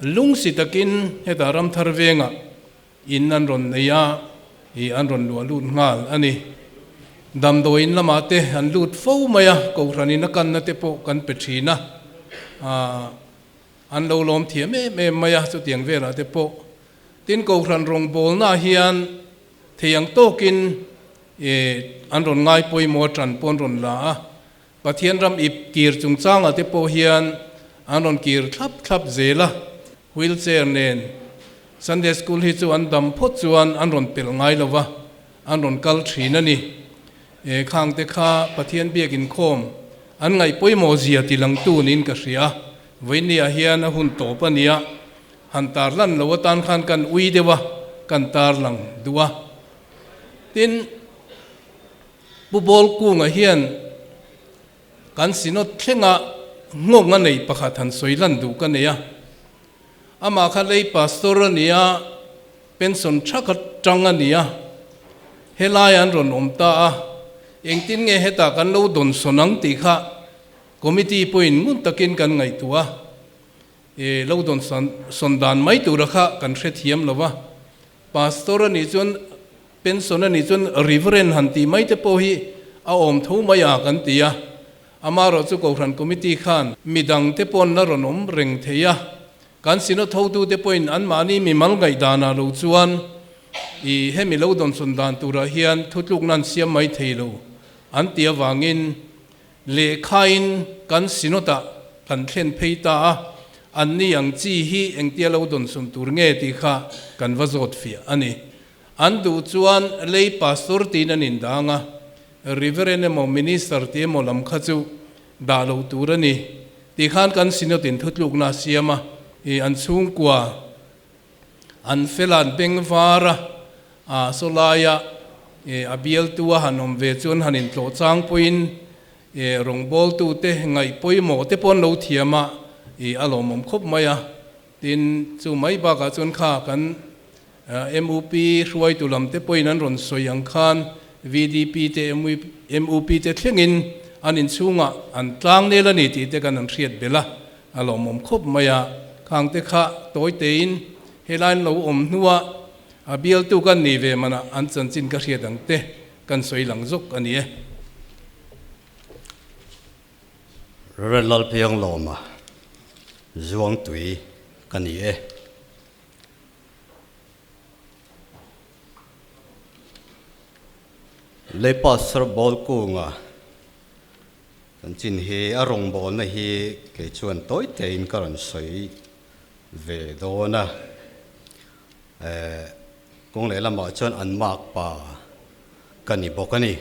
S9: lungsi takin hetah Ramthar vengah in an rawn nei a, i an rawn luah lut nghal a ni. Damdawiin lamah te an lut fo mai a, Kohhranin a kanna te pawh kan pe thin a. An lo lawm thiam em em mai a, chutiang velah te pawh. Tin, Kohhran rawngbawlnaah hian thei ang tawkin an rawn ngai pawimawh a, ṭan pawh an rawn la a. Pathian ram ip kir chungchangah te pawh hian an rawn kir thlap thlap zel a, wheelchair nen Sunday School hi chu an dam phawt chuan an rawn pelh ngai lo va, an rawn kal thin a ni. E khangte kha Pathian biak inkhawm an ngaih pawimawh zia ti langtu niin ka hria. Vawinia hian a hun tawp a nia, han tarlan lo atan khan kan ui deuh a, kan tarlang duh a. Tin, Pu Bawlkunga hian kan Synod thlenga nghawng a nei pakhat han sawi lan duh ka nei a. Amah kha lei pastor a ni a, pension tha kha tang a ni a. Helai an rawn awm ta a, engtin nge hetah kan lo dawn sawn ang tih kha committee pawhin ngun takin kan ngaihtuah a. E, lo dawn sawn dan mai tura kha kan hrethiam lo va. Pastor a nih chuan Pension a nih chuan Reverend han tih mai te pawh hi a awm tho mai a kan ti a, amaherawh chu Kohhran Committee khan midang te paw'n la rawn awm reng thei a, kan Synod hotute pawhin anmahni mimal ngaihdanah lo chuan i hemi lo dawnsawn dan turah hian thutlukna an siam mai thei lo an tih avangin Lehkhain kan Synod-ah kan thlen phei ta a, anni ang chi hi engtia lo dawnsawn tur nge tih kha kan va zawt fiah a ni. An duh chuan lei pastor tiin an indang a, Reverend emaw Minister ti emaw lam kha chu dah loh tur a ni tih khan kan Synod in thutlukna a siam a, i an chhungkua an fela'n beng var a, a sawlaia i a bialtu a han awm ve chuan han intlawh chang pawhin i rawngbawltute ngaih pawimawh te pawh an lo thiam a, i a lawmawm khawp mai a. Tin, chu mai bakah chuan kha kan MUP hruaitu lam te pawhin an rawn sawi ang khan VDP te MUP te thlengin an inchhungah an tlang nel a ni tih te kan han hriat belh a, a lawmawm khawp mai a. Khang te kha tawi tein helai an lo awm hnua a bialtu kan nih ve manah an chanchin ka hriat ang te kan sawi lang zawk a ni e.
S10: Rev. Lalpiang Lawma, Zuangtui ka ni e. Lei Pastor Bawlkunga kan chin hi a rawngbawlna hi kei chuan tawi tein ka rawn sawi ve dawn a. Kawng lehlamah chuan an makpa ka ni bawk a ni.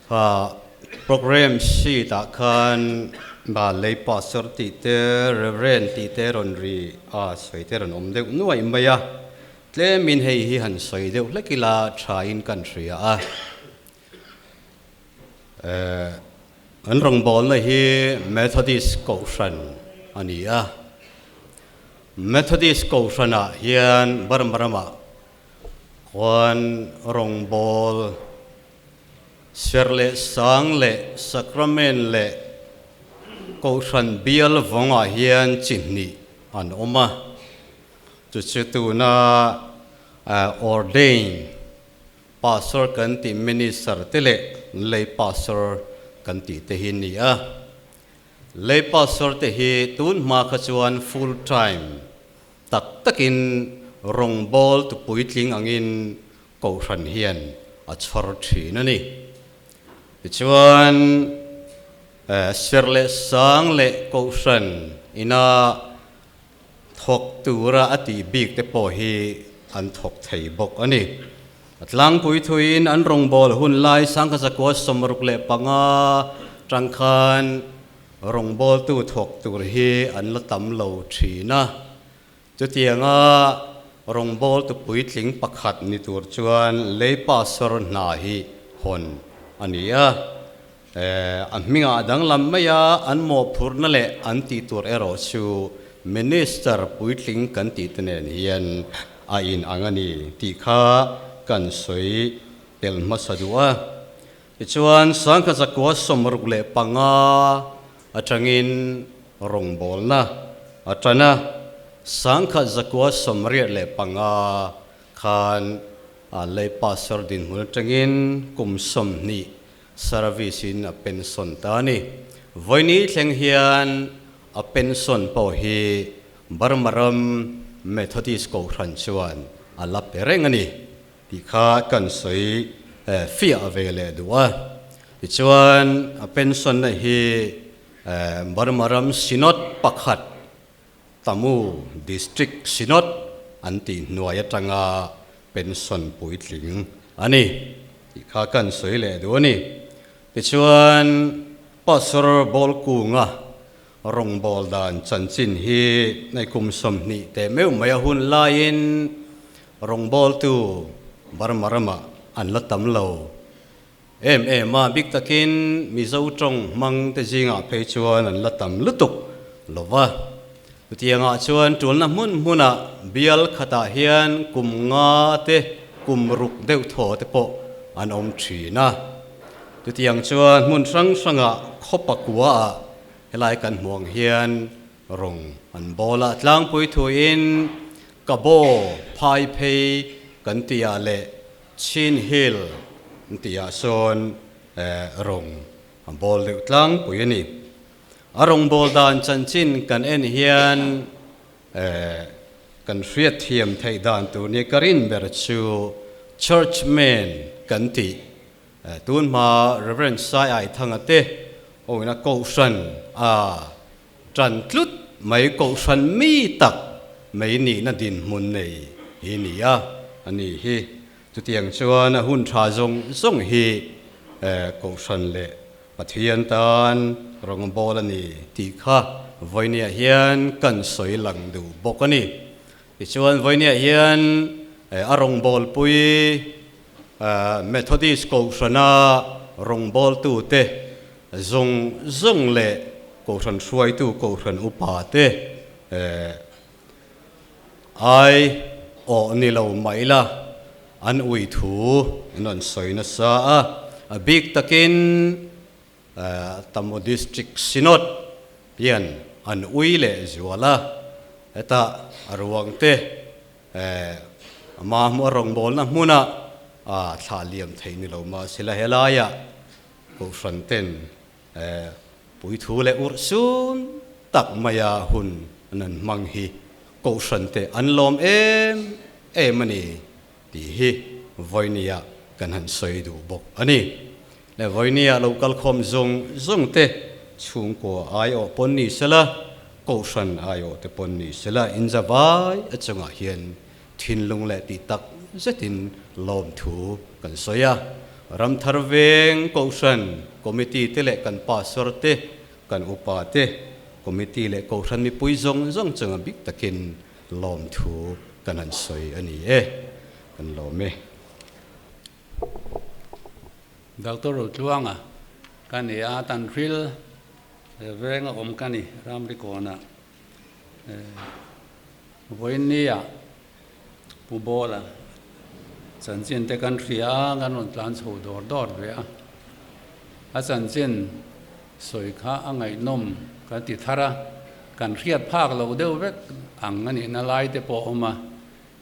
S10: Kha program sheet ah khan Balei Pastor tih te, Reverend tih te rawn ri a sawi te rawn awm deuh nuaih mai a, tlemin hei hi han sawi deuh hlek ila tha in kan hria a. An rawngbawlna hi Methodist Kohhran a ni a, Methodist Kohhranah hian Burma ramah Khuan rawngbâwl, serh leh sâng leh sacrament leh kohhran bial vawngah hian chi hnih an awm a. Chu chu tuna ordain pastor kan tih minister te leh lay pastor kan tih te hi ni a. Lay pastor te hi tun hma kha chuan full time Tak takin rawngbâwl tu puitling angin Kohhran hian a chhawr ṭhin a ni. Tichuan, serh leh sâng leh Kohhran ina thawk tura a tih bik te pawh hi an thawk thei bawk a ni. A tlangpui thuiin an rawngbâwl hun lai sangkazakua 65 ṭang khan Rawngbawltu thawk tur hi an la tam lo thin a, chutianga rawngbawltu puitling pakhat ni tur chuan lei pastor hna hi hawn a ni a. A hmingah danglam mai a, an mawhphurhna leh an tih tur erawh chu minister puitling kan tih te nen hian a inang a ni tih kha kan sawi tel hmasa duh a. Tichuan, Sangkha 165 atangin rawngbawlna a tan a, 1985 khan a lei pastor dinhmun atangin kum 20 service in a pension ta a ni. Vawiini thleng hian a pension pawh hi Burma ram Methodist Kohhran chuan a la pe reng a ni tih kha kan sawi fiah ve leh duh a. Tichuan a pension-na hi Burma ram Synod pakhat Tamu District Synod an tih hnuai atanga pension puitling a ni tih kha kan sawi leh duh a ni. Tichuan Pastor Bawlkunga rawngbâwl dan chanchin hi nei kum 20 teh meuh mai a hun laiin rawngbâwltu Burma ramah an la tam lo em em a, bik takin Mizo tawng hmang te zingah phei chuan an la tam lutuk lo va. Chutiangah chuan tulna hmun hmunah bial khatah hian kum nga te, kum ruk deuh thaw te pawh an awm thin a. Chutiang chuan hmun hrang hrangah khaw pakuaah helai kan hmuh ang hian rawng an bawl a, tlangpui thuin Kabaw phai phei kan tihah leh Chin Hill an tihah sawn rawng an bawl deuh tlangpui a ni. A rawngbâwl dan chanchin kan en hian kan hriatthiam theih dan tur nia ka rin ber chu Churchman kan tih tun hma Rev. Sai Aithanga te awina Kohhran a ṭan tlut mai Kohhran mi tak mai nihna dinhmun nei hi ni a, a ni hi. Chutiang chuan a hun ṭha zawng zawng hi Kohhran leh Pathian tan rawngbâwl a ni tih kha vawinia hian kan sawi lang duh bawk a ni. Tichuan vawinia hian a rawngbâwlpui Methodist Kohhrana rawngbâwltute zawng zawng leh Kohhran hruaitu Kohhran upate ai awh ni lo mah ila an ui thu an rawn sawi nasa a, a bik takin Tamu District Synod hian an ui leh zual a, hetah a ruang te ama hmuh a rawngbawlna hmuna thlah liam theih ni lo mah sela helaiah Kohhran ten Puithu leh urh sun tak maia hun an han hmang hi Kohhran te an lawm em em a ni tih hi vawinia kan han sawi duh bawk a ni. Le vawinia lo kalkhawm zawng zawng te chhungkua aiawh pawn ni sela, Kohhran aiawh te pawn ni sela inza vai a chungah hian Thinlung leh tih tak zetin lawmthu kan sawi a. Ramthar veng Kohhran Committee te leh kan Pastor te, kan upa te, Committee leh Kohhran mipui zawng zawng chunga bik takin lawmthu kan han sawi a ni e. Kan lawm e.
S11: Doctor Rotluanga ka ni a, Tanhril veng a awm ka ni, Ramrikawnah. Vawiinnia Pu Bawla chanchin te kan hria a, kan rawn tlan chho dawr dawr ve a. A chanchin sawi kha a ngaihnawm kan ti thar a, kan hriat phak lo deuh vek ang a nihna lai te pawh a awm a.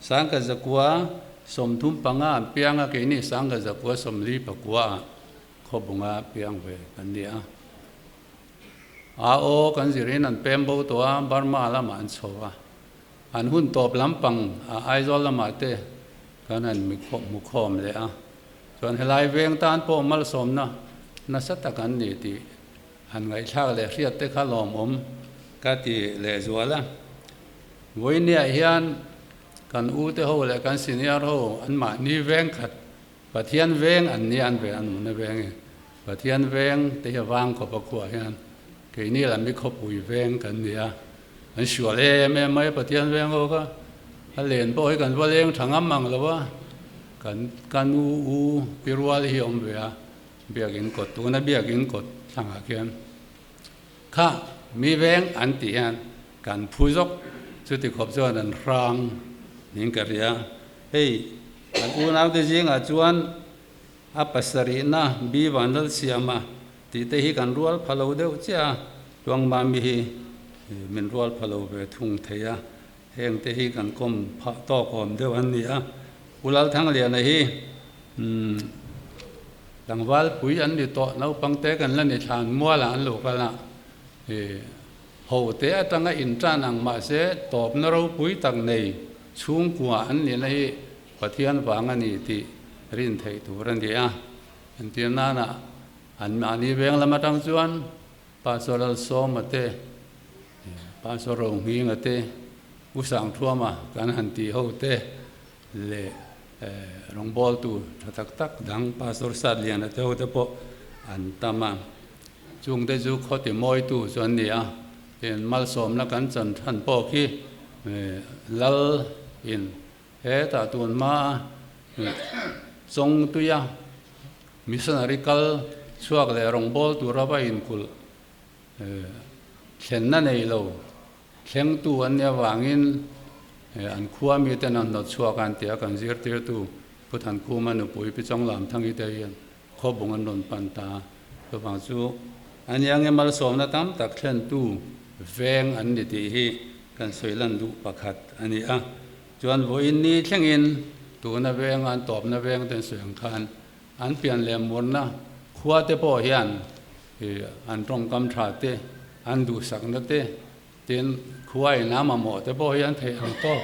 S11: Sangka zakua 35 an piang a, keini sangka zakua 44 ah khawbunga piang ve kan ni a. A aw kan zirin an pem bo tawh a, Burma lamah an chho a. An hun tawp lampang a Aizawl lamah te kan han hmu khawm leh a. Chuan helai veng tan pawh malsawmna nasa tak an ni tih han ngaihthlak leh hriat te kha lawmawm ka ti lehzual a. Vawinia hian kan u te ho leh kan senior ho anmahni veng khat Pathian veng an ni an ve an awmna veng i Pathian veng te hi a vang khawp a khuah hian keini lam hi khawpui veng kan ni a, an sual em em mai a Pathian veng ho kha a len pawh hi kan va leng tha ngam ang lo a, kan ka nu u pi rual hi awm ve a biakin kawt tuna biakin kawt thlangah khian kha mi veng an tih hian kan phu zawk chuti khawp chuan an hrang niin ka hria. Hei, kan unaute zingah chuan a pasarihna Bi Vanlalsiama tih te hi kan rual pha lo deuh chiah a, Tluangmami hi min rual pha lo ve thung thei a, heng te hi kan kawm phah tawk awm deuh an ni a. Pu Lalthangliana hi umm. Tlangval pui an ni tawh, naupang te kan la ni thlan mualah an lo kal a, ho te atanga intan ang mahse tawpna ropui tak nei chhungkua an nihna hi Pathian vang a ni tih rin theih tur a ni a. Entir nana an mahni veng lam atang chuan Pastor Lalsawma te, Pastor Rohminga te, U Sangthuama kan han tih ho te leh rawngbawltu tha tak tak dang Pastor Satliana te ho te pawh an tam a. Chungte chu khaw ti mawitu chu an ni a, tin malsawmna kan chan than pawh khi Lal in hetah tun hma Chawngtuia Missionary kal chhuak leh rawngbawltu rava inkulh thlenna nei lo thlengtu an nih avangin an khua miten an hnawt chhuak a an ti a, kan zirtirtu Pu Thankhuma nupui Pi Chawnglamthangi te hian khawbung an rawn pan ta a, chuvang chu an iange malsawmna tam tak thlentu veng an ni tih hi kan sawi lan duh pakhat a ni a. Chuan vawiin ni thlengin tuna venga an tawpna veng te an sawi ang khan an pian leh murna khua te pawh hian an tawngkam tha te, an duhsakna te, tin khua in a mamawh te pawh hi an theih ang tawk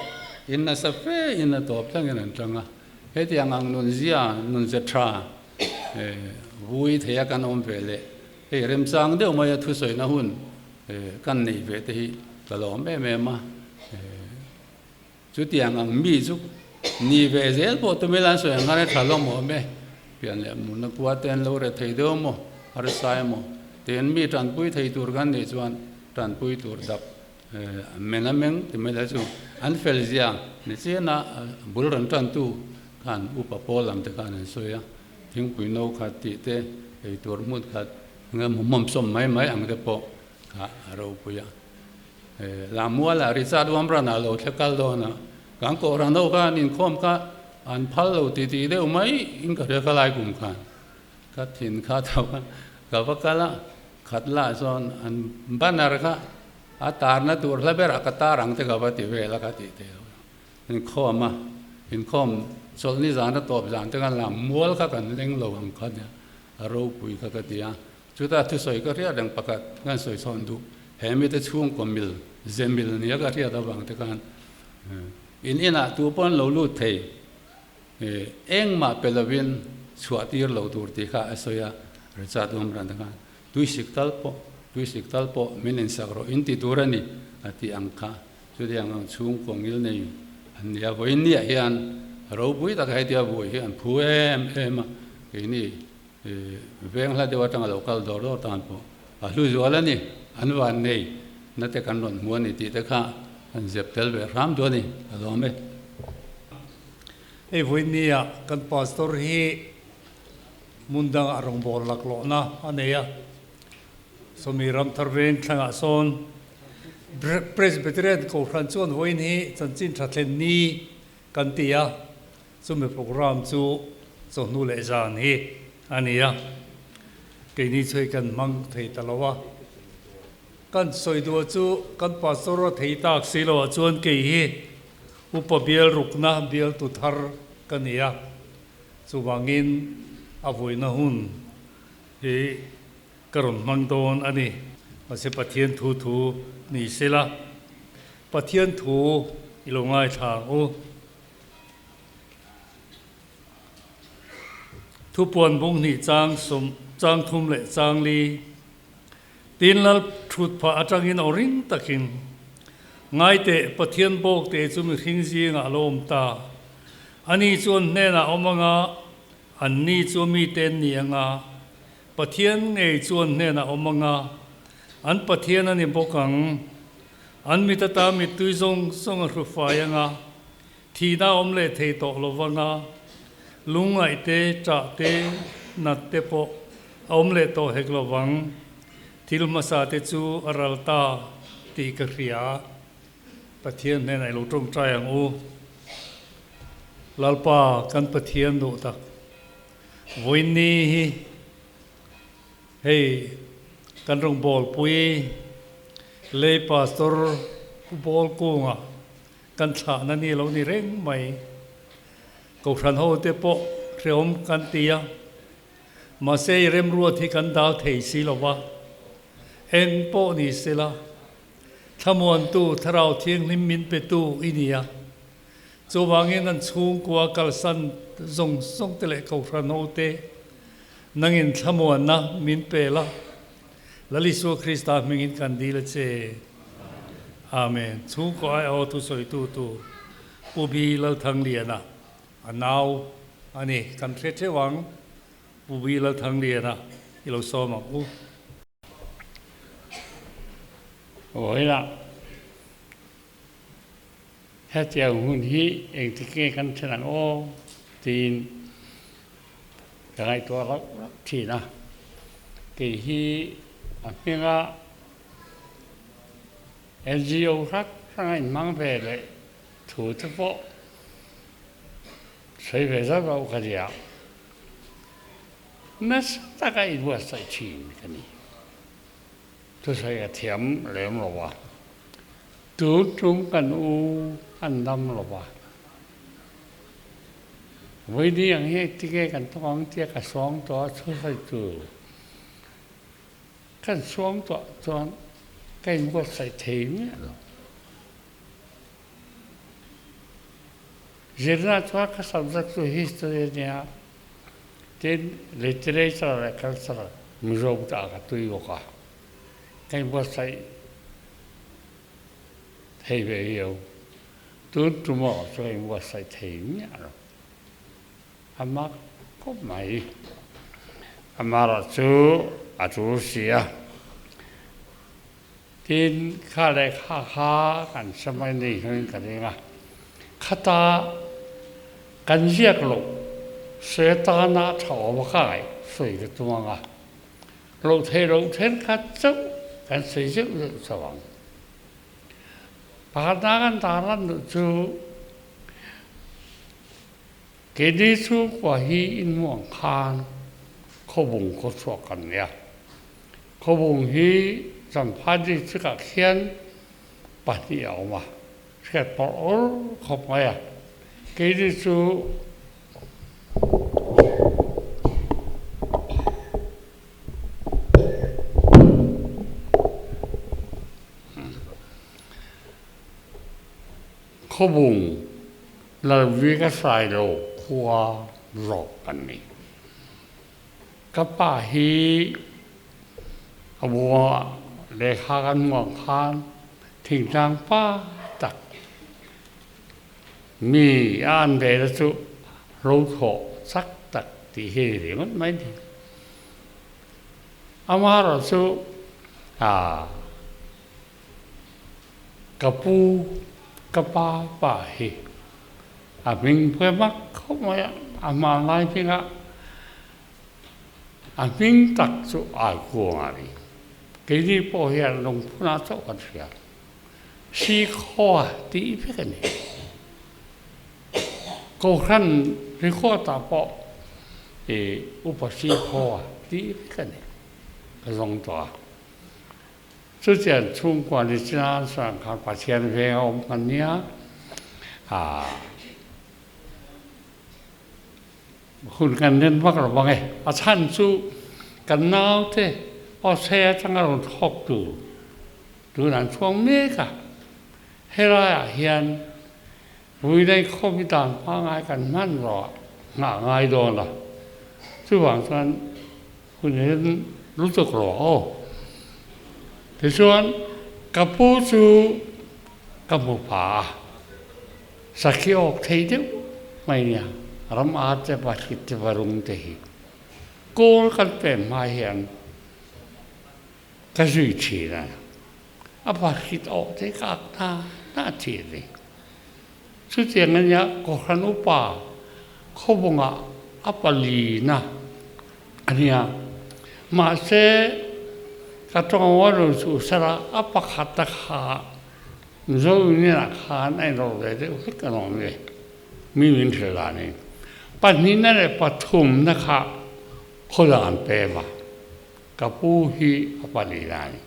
S11: in nasa fe in a tawp thlengin an tang a. Hetiang ang nunzia, nunze tha vui theia kan awm ve leh hei remchang deuh maia thusawina hun kan nei ve te hi ka lawm em em a. Chutiang ang mi chu ni ve zel pawh tumila an sawi ang khan a tha lo maw awm e, pian leh murna kua te an lo re thei deuh maw, harsa emaw tiin mi tanpui thei tur kan nih chuan tanpui tur dap men a meng ti mai la chu an fel zia ni chian a bul rawn tantu khan upa pawl lam te khan an sawi a, thingpui no khat tih te ei tur hmun khat hmawm sawm mai mai ang te pawh kha a ropui a. Lammualah Richard Wamrana lo thle kal dawn a, kan Kohhran ho khan inkhawm kha an phal lo ti tih deuh mai in ka hria kha lai kum khan ka thin kha tho kha ka va kal a, khat lah chuan an banner kha a tarna tur hla berah ka tar ang te ka va ti vel a ka tih theih loh inkhawm a, inkhawm chawlhni zan a tawp zan te khan Lammual kha kan leng lo ang kha nia a ropui kha ka ti a. Chuta thusawi ka hriat reng pakhat kan sawi chhawn duh, he mite chhungkaw mil, ze mil nia ka hriat avang te khan in inah tu pawn lo lut thei, engmah pe lovin chhuah tir lo tur tih kha a sawi a, Richard Wurmbrand te khan tuisik tal pawh, tuisik tal pawh min insak rawh in ti tur a ni a tih ang kha. Chutiang ang chhungkaw ngil nei an ni a, vawiin niah hian ropui taka hetia buai hi an phu em em a, keini Veng hla deuh atanga lo kal dawr dawr tan pawh a hlu zual a ni, an van nei na te kan rawn hmu a ni tih te kha an zep tel ve hram duh a ni, ka lawm e.
S12: Hei vawinia kan pastor hi hmun dangah rawngbâwl laklawhna a nei a, sawmi ramthar veng thlangah sawn Presbyterian Kohhran chuan vawiin hi chanchin tha thlen ni kan ti a, Chumi program chu chawhnu leh zan hi a ni a, keini chu hei kan hmang thei ta lo a. Kan sawi duh chu kan pastor a thei tak si loh ah chuan kei hi upa bial rukna bialtu thar ka ni a, chuvangin a vawiina hun hi ka rawn hmang dawn a ni. Mahse Pathian thu thu ni sela, Pathian thu i lo ngaithla ang u. Thupuan bung hnih chang sawm chang thum leh chang li tin lal thut phah atangin aw ring takin Ngaiteh Pathian bawk te chu mihring zingah a lo awm ta. Ani chuan hnenah awm anga anni chu mite an ni anga Pathian ngei chuan hnenah awm anga an Pathian a ni bawk ang. An mit ata mittui zawng zawng a hru fai anga Thihna awm leh thei tawh lo vanga lungngaih te, ṭah te, nat te pawh a awm leh tawh hek lo vang. Thil hmasa te chu a ral ta tih ka hria. Pathian hnenah i lo ṭawngṭai ang u. Lalpa kan Pathian duh tak vawiin hi hei kan rawngbawlpui lei Pastor Pu Bawlkunga Kan thlahna ni lo ni reng mai. Kohhran ho te pawh hrehawm kan ti a. Mahse i remruat hi kan dal thei si lo va, eng pawh ni sela, thlamuantu Thlarau Thianghlim min petu i ni a. Chuvangin an chhungkua kalsan zawng zawng te leh Kohhran ho te nangin thlamuanna min pe la, Lal Isua Krista hmingin kan dil a che. Amen. Chhungkaw aiawh thusawitu tur Pu Bi Lalthangliana a nau a ni. Kan hre theuh ang, Pu Bi Lalthangliana i lo sawm ang u.
S13: Vawilah hetiang hun hi engtik nge kan thlen ang aw tiin ka ngaihtuah rauh rauh thin a. Kei hi a hminga NGO hrang hranga inhmang ve leh thu te pawh sawi ve zauh zauh ka nia. Nasa taka inbuatsaih thin ka ni. Thusawi a thiam lem lo a, tun tum kan u an dam lo a. Vawiini ang hi engtinge kan tawng ang tia ka suang tawh a, thusawi tur kan suang tawh chuan ka inbuatsaih thei miah lo. Zirna chuan ka subject chu history a nia, tin literature leh culture Mizo ta ka tui bawk a, ka inbuatsaih thei ve viau. Tun tumah chu ka inbuatsaih thei miah lo. A mak khawp mai. Amaherawh chu a tul si a. Tin, kha leh kha kha kan hre mai ni hian ka ring a, khata kan ziak loh Setana tha awm a ka ngaih sawi ka tum ang a, loh theih loh thenkhat chauh kan sawi zeuh zeuh chauh ang. Pakhatna kan tarlan duh chu keini chhungkua hi inhmuh ang khan khawbung khawchhuak kan nia. Khawbung hi Champhai district ah khian pahnih a awm a, hriat pawrh awr khawp mai a. Keini chu Khawbung Lalvika Sailo khua zawk kan ni. Ka pa hi a bua lehkha kan hmuh ang khan thingtlang pa tak mi a an ve na chu ro thawh chak tak tih hi a ni ringawt mai ni. Amaherawh chu ah ka pu ka pa pa hi a hming pawh mak khawp mai a, a hmanlai hmingah A hming tak chu Aikuang a ni. Keini pawh hian lungphunah chauh kan hria. Sikhaw tih vek a ni. Kohhran record-ah pawh i Upa Sikhaw tih vek a ni. Ka zawng tawh a. Chutiang chhungkua ni chian chuan khan Pathian veng a awm kan nia. Hun kan nen vak lo vang e. A chhan chu kan naute Australia atanga rawn thawk tur tun an chhuang mek a. Helaiah hian Vuinei khawpi dan pangngai kan hman rawh nghah ngai dawn a. Chuvang chuan hun en lutuk rawh aw. Tichuan ka pu chu ka hmu pha a. Sakhi awk thei deuh mai nia, ram a te pahrit te varung te hi kawl kan pem hma hian ka zui thin a, a pahrit awk te ka ak hna hna thin a ni. Chutiang a nia Kohhran upa khawbungah a palina a nia, mahse ka tawng a rawn suh sela a pakhat a kha Mizo Union ah khan a inrawlh ve deuh hlek a nuam e, mi min hrilh danin pahnihna leh pathumna kha khawdang an pem a, ka pu hi a pahnihna a ni.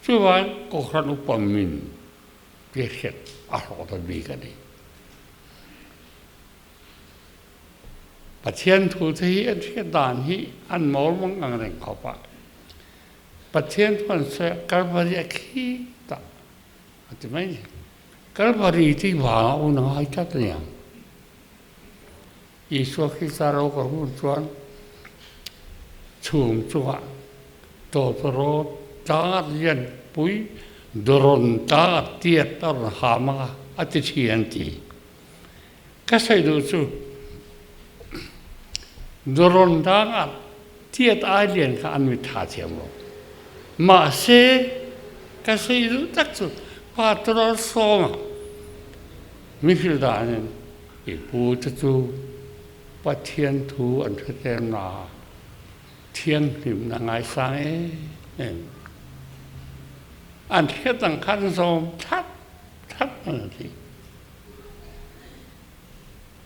S13: Chuvangin Kohhran upa min tia hriat a hlawh ta bik a ni. Pathian thu te hi an hriat dan hi an mawl mang ang reng khawp a. Pathian thu an sawi a, Kalvari a khi ta a ti mai ni. Kalvari tih vangah un a ngai tlat a niang. Isua Krista ro ka hun chuan chhum chungah tawtawrawt tlangat lian pui dawrawn tlangat tiat a rawn ha mang a, a ti thin an ti. Ka sawi duh chu dawrawn tlangat tiat ai lian kha an mit tha thiam lo. Mahse, ka sawi duh tak chu Patrol sawma mi hrilh danin I pu te chu Pathian thu an hre tlem na, thianghlimna ngaisang em em. An hriat ang khan zawm thlap thlap an a ti.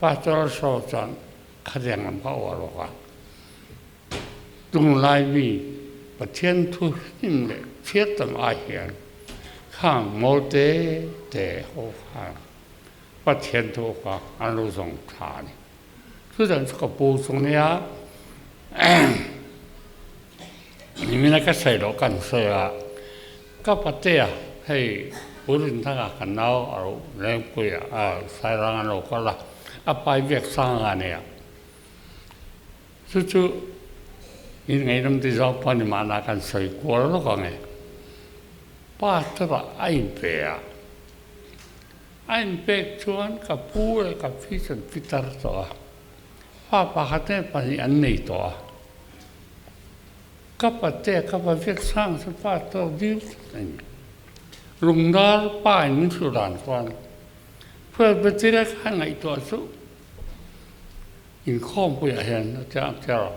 S13: Pastor Shaw chuan khatiang lam kha a uar bawk a. Tunglai mi Pathian thu hlim leh chhiat tam ai hian khang mawl te te ho khan Pathian thu kha an lo zawng tha a ni. Chutiang chu ka pu chung nia nimina ka sawi loh kan sawi a, ka patea hei Pu Rinthanga ka nau a lo lengpui a, Sairang an lo kal a, a pai biak sang a nia. Chu chu in ngaihdam ti zawk pawh ni mahna kan sawi kual lawk ang e. Pastor-ah a inpe a. A inpek chuan ka pu leh ka pi chuan pitar tawh a, fa pakhat nge pahnih an nei tawh a. Ka patea ka va viak sang chu pa tawk dil tlat a ni. Lungdar pa in min hrilh dan chuan Presbyteria kha ngaihtuah chu inkhawmpuiah hian a ti ang cher a.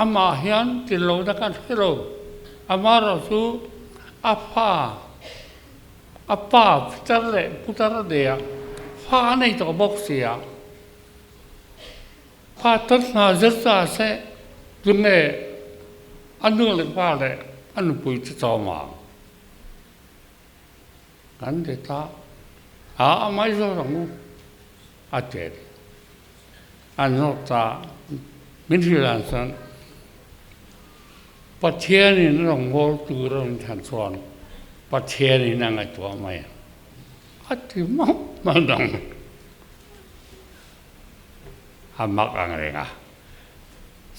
S13: Amah hian ti lo na kan hre lo. Amaherawh chu a fa, a pa pitar leh putar a nei a, fa a nei tawh bawk si a. Fa tat hna zir ta se tunge a nu leh pa leh a nupui chu chawm ang? Kan ti ta a, a mai zawk ang u a ti a ni. An zawk ta min hrilh dan chuan Pathianin rawngbâwl tur a rawn thlan chuan Pathianin a ngaihtuah mai ang a ti mauh mai dang a mak ang reng a.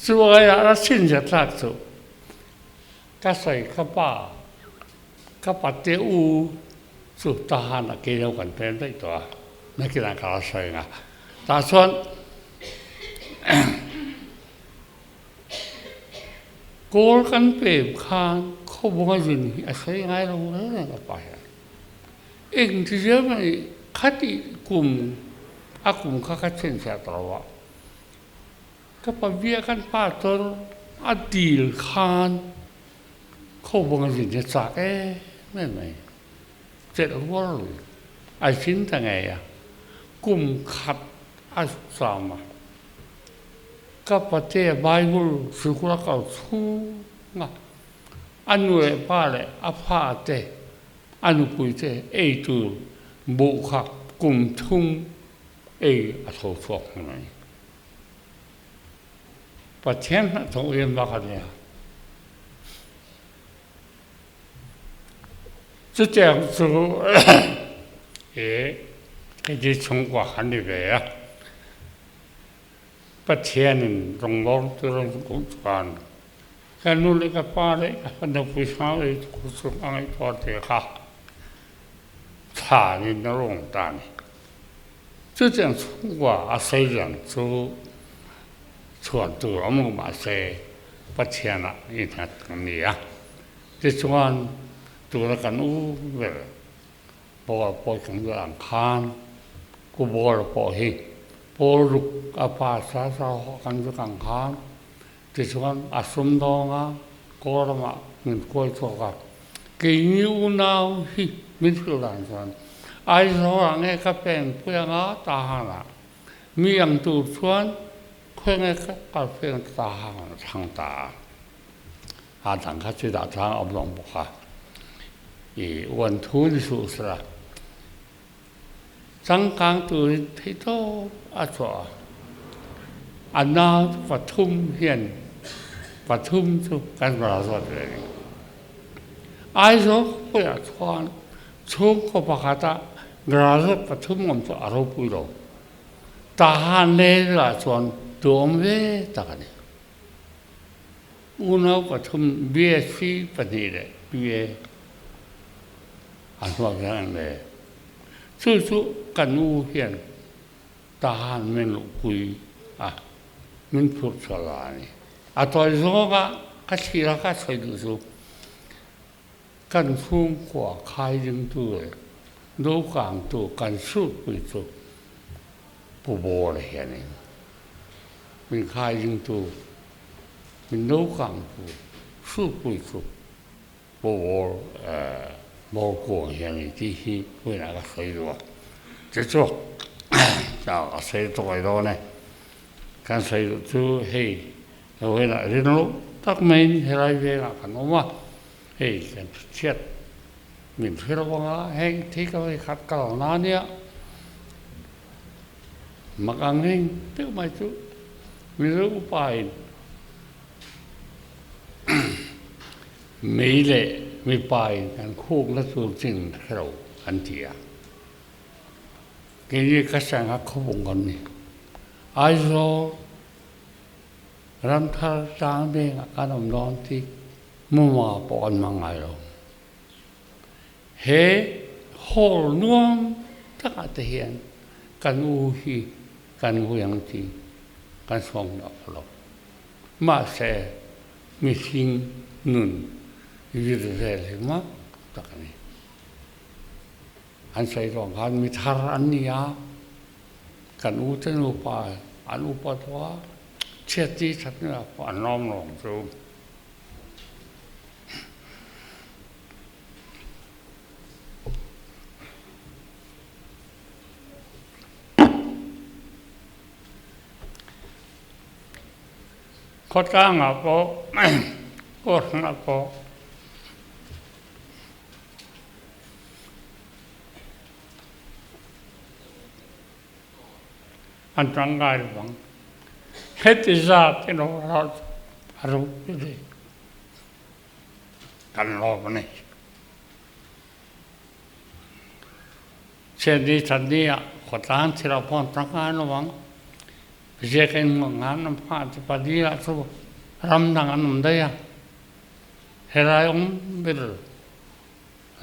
S13: Chu aiah a chhinchhiat thlak chu ka sawi ka pa Ka pate u chu tahan a kei lo kan pem daih tawh a, nakinah ka la sawi ang a. Tah chuan kawl kan pem khan khawbunga zin hi a sawi ngai lo reng reng ka pa hian. Engti zel mai khati kum a kum kha ka chhinchhiah tawh lo a, ka pa bia kan pastor a dil khan Khawbung a zin hi chak em em mai. Chelh rual lo a zin ta ngei a, kum khat a cham a. Ka patea Bible sikul a kal chhung a, a nu leh pa leh a fa te, a nupui te ei tur buh kha kum thum ei a tho chhuak hman a ni. Pathian hnathawh hi mak a nia. Chutiang chu i keini chhungkua kha ni ve a. Pathianin rawngbawltu rawn kuh chuan ka nu leh ka pa leh ka fanu puisa ei tur chu a ngaihtuah te kha thlanin a rawn ta a ni. Chutiang chhungkua a sawi lian chu chhuan tur awm lo mahse Pathianah innghat kan ni a. Tichuan tuna kan u ber Paul pawh kan duh ang khan Ku Bawla pawh hi Paul ruk a pa sa sa ho kan zuk ang khan tichuan a sumdawng a kaw ramah min kuai chhuak a. Keini unau hi min hrilh dan chuan Aizawl ah nge ka peng pui anga Tahan ah mi ang tur chuan khawi nge ka kal pui ang Tahan ah a thlang ta a. A dang kha chu dah tlang a awm lo bawk a. I uan thu ni suh sela changkang turin theihtawp a chhuah a. A nau chu pathum hian pathum chu kan graduate ve ni. Aizawl khawpuiah chuan chhungkaw pakhata graduate pathum awm chu a ropui lo. Tahan lelah chuan tuam ve tak a ni. Unau pathum BSc pahnih leh BA a hnuak hian an le. Chu chu kan u hian Tahan min luhpui a, min phurh chhuah la a ni. A tawi zawnga ka thlir a ka sawi duh chu kan chhungkua khai dingtu leh dawhkangtu kan hrutpui chu Pu Bawla hianin min khai dingtu, min dawhkangtu hrutpui chu Pu Bawl Bawlkuang hianin tih hi vawiinah ka sawi duh a. Chu chu ka sawi tawi dawn e. Kan sawi duh chu hei vawiinah rinloh tak maiin helai vengah kan awm a, hei kan chhiat min hre lo anga heng thil ka vawi khat ka lo na nia mak ang reng deuh mai chu Mizo upain mei leh mipain kan khukna tur chin hre lo an ti a. Keini ka sangha khawpung kan ni. Aizawl ramthar tlang vengah kan awm dawn tih muma pawh an hmang ngai lo. He hall nuam takah te hian kan u hi kan vui ang tih kan sawm loh lo. Mahse mihring nun vir vel hi mak tak a ni. An sawi ruang khan mi thar an ni a, kan u te nupa an upa tawh a, chhiat chi that hnuah pawh an lawm lawm chu. Khawtlangah pawh kawrhngah pawh An tangkai lo ang. Heti zat in aw a ropui hle. Kan lawm a ni. Chhiatni thatni ah khawtlang thil ah pawh an tangkai lo ang. Ziak in ngan an phah ti pali ah chu ram dang an awm daih a. Helai awm ber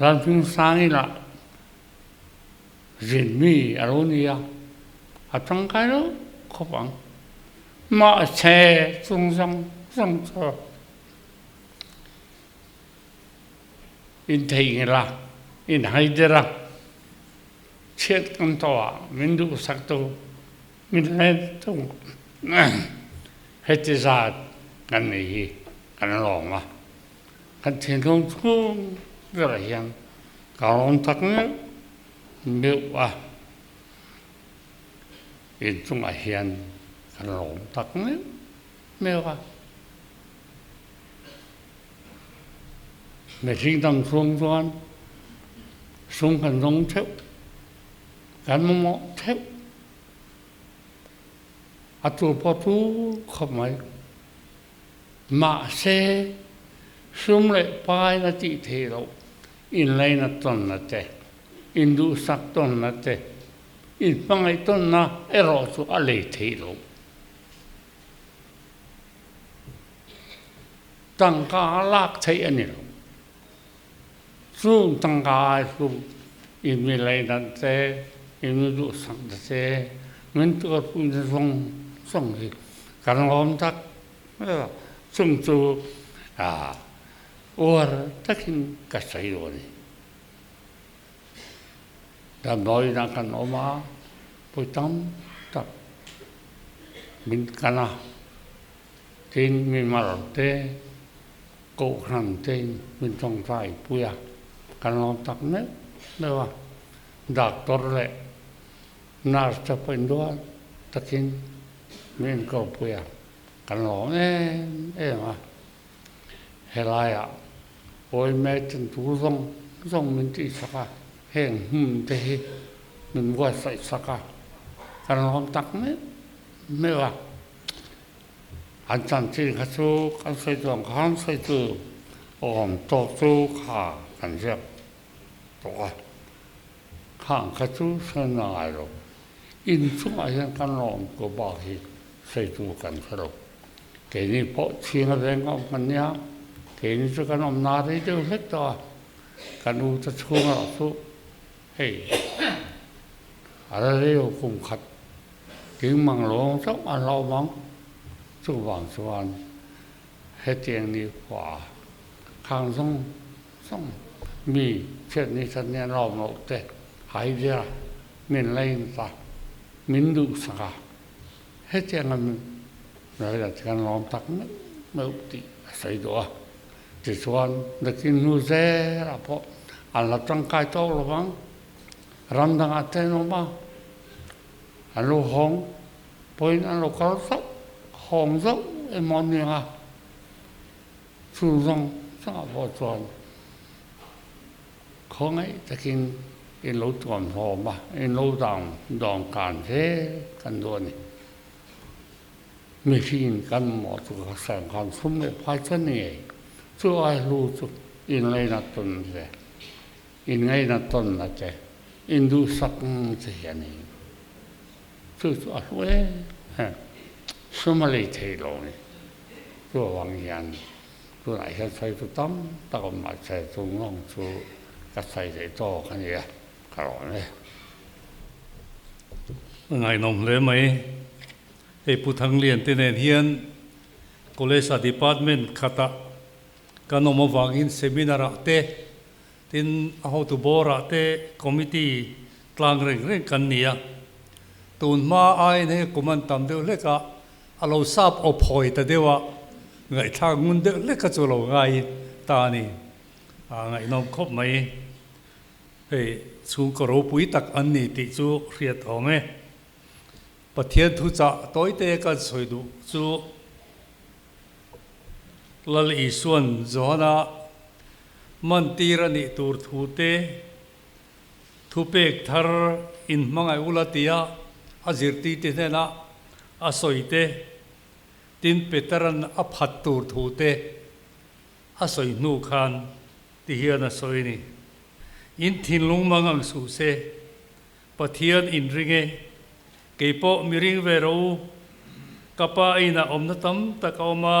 S13: Lalhmingsang ila zinmi a lo ni a, a tangkai lo khawp ang. Mahse chung zawng zawng chu intheihnghilh a, inhaider a, chhiat kan tawh ah min duhsaktu, min hlentu heti zat kan nei hi kan lawm a. Kan thinlung chhung berah hian ka rawn tak meuh meuh a, inchungah hian kan lawm tak meuh meuh a. Mihring dang chhung chuan sum kan zawng theuh, kan mamawh theuh, a tu pawh tu khawp mai. Mahse, sum leh paina tih theih loh inlaina tawnna te, induhsak tawnna te, inhmangaih tawnna erawh chu a lei theih loh. Tangka a lak theih a ni lo. Chung tangka ai chu inmilaina te, induhsakna te, min tuarpuina zawng zawng hi kan lawm tak Chung chu uar takin ka sawi lo a ni. Damdawiinah kan awm a, pawi tam tak min kan a, tin mi mar te, kohhran te min tawngtai pui a, kan lawm tak meuh meuh a, doctor leh nurse te pawh induan takin min enkawl pui a. Kan lawm em em a, helaiah Awime chantu zawng zawng min tihsak a, heng hmun te hi min buatsaih sak a, kan lawm tak meuh meuh a. An chanchin kha chu kan sawi duh ang khan sawi tu awm tawk chu kha kan ziak tawh a, khang kha chu sawi na ngai lo. In chungah hian kan lawm tur bak hi sawi tu kan hre lo. Keini pawh chhing a veng a awm kan nia, keini chu kan awm na rei deuh hlek tawh a, kan u te chhung erawh chu hei a la rei lo kum khat ding mang lawng chauh an la awm ang. Chuvang chuan hetiang ni khua khang zawng zawng mi chhiat ni that ni an lawm loh te haidera min lain ta min duhsak a, hetiang a min laila te kan lawm tak meuh meuh tih a sawi duh a. Tichuan nakin hnu zelah pawh an la tangkai tawk lovang, ram dangah te an awm a, an lo hawng. Pawhin an lo kal zauh, hawng zauh emaw a nia, chu zawng zawngah pawh chuan khawngaih takin in lo tuam hlawm a, in lo dang dawng kan zel kan duh a ni. Mihring kan mamawh chu ka hriat khan sum leh phai chuan ni ngei, chu ai hlu chu in ngainat tawn ve. In ngainat tawn na che, in duhsak che hi a ni. Chu chu a hlu em em, sum a lei thei lo ni. Chu avang hian tunah hian sawi chu tam tak awm mah se chung lawng chu ka sawi theih tawk a nia, ka rawn e.
S12: A ngaihnawm hle mai. Hei Pu Thanglian te nen hian College ah department khatah kan awm avangin seminar ah te Tin, a hotu bawrah te committee tlang reng reng kan ni a. Tun hma aiin hei kum an tam deuh hlek a, a lo sap aw phawi ta deuh a, ngaihthlak ngun deuh hlek kha chu a lo ngai ta a ni. A ngaihnawm khawp mai. Hei chhungkaw ropui tak an ni tih chu hriat awm e. Pathian thuchah tawite kan sawi duh chu Lal Isuan Johana mantir a nih tur thu te, thupek thar in hmangaih ula tia a zirtirte hnenah a sawi te, tin Peteran a phat tur thu te a sawi hnu khan ti hian a sawi a ni. In thinlung mang ang suh se, Pathian in ring e, kei pawh mi ring ve rawh u. Ka pa inah awmna tam tak a awm a,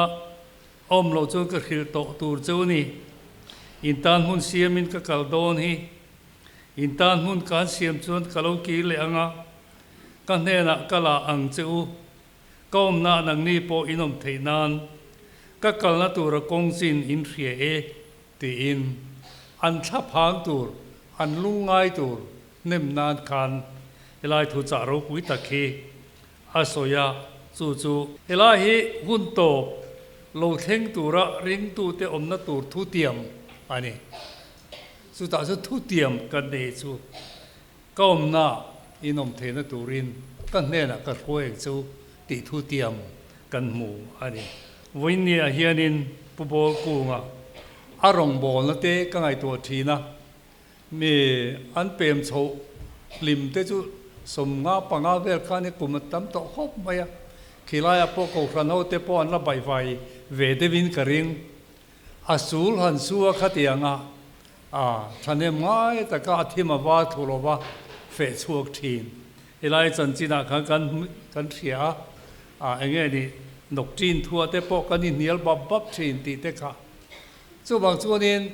S12: awm loh chuan ka hrilh tawh tur cheu ni. In tan hmun siamin ka kal dawn hi. In tan hmun kan siam chuan ka lo kir leh ang a, ka hnenah ka la ang che u. Ka awmna nangni pawh in awm theih nan ka kalna tura kawng chin in hria e, tiin an thla phang tur, an lungngai tur hnem nan khan helai thu chah ropui tak hi a sawi a, chu chu. Helai hi hun tawp lo thleng tura ringtute awmna tur thutiam a ni. Chutah chu thutiam kan nei chu ka awmna in awm theihna turin ka hnenah ka hruai ang chu tih thutiam kan hmu a ni. Vawiinniah hianin Pu Bawlkunga a rawngbawlna te ka ngaihtuah thin a, Mi an pem chhoh hlim te chu 55 vel khan i kum a tam tawh khawp mai a, khilaiah pawh Kohhran ho te pawh an la baihvai ve deuhin ka ring. A sul han su a khatiang a, a thahnem ngai taka a thim a va thu lova feh chhuak thin. Helai chanchinah khan kan kan hria a, a enge ni nawkṭin thua te pawh kan inhnial bap bap thin tih te kha. Chuvang chuanin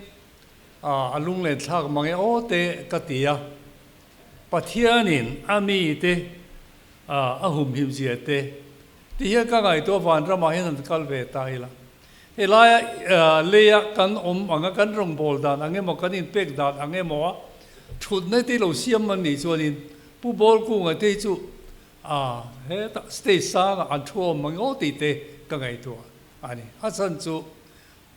S12: A lunglen thlak mang e aw te ka ti a, Pathianin a mite a humhim zia te ti hian ka ngaihtuah vanramah hian han kal ve ta ila. Helaia leia kan awm anga kan rawngbâwl dan ang emaw kan inpek dan ang emaw a thutna te lo siam an nih chuanin Pu Bawlkunga te hi chu hetah stage sangah an thu awm ang e aw tih te ka ngaihtuah a ni. A chhan chu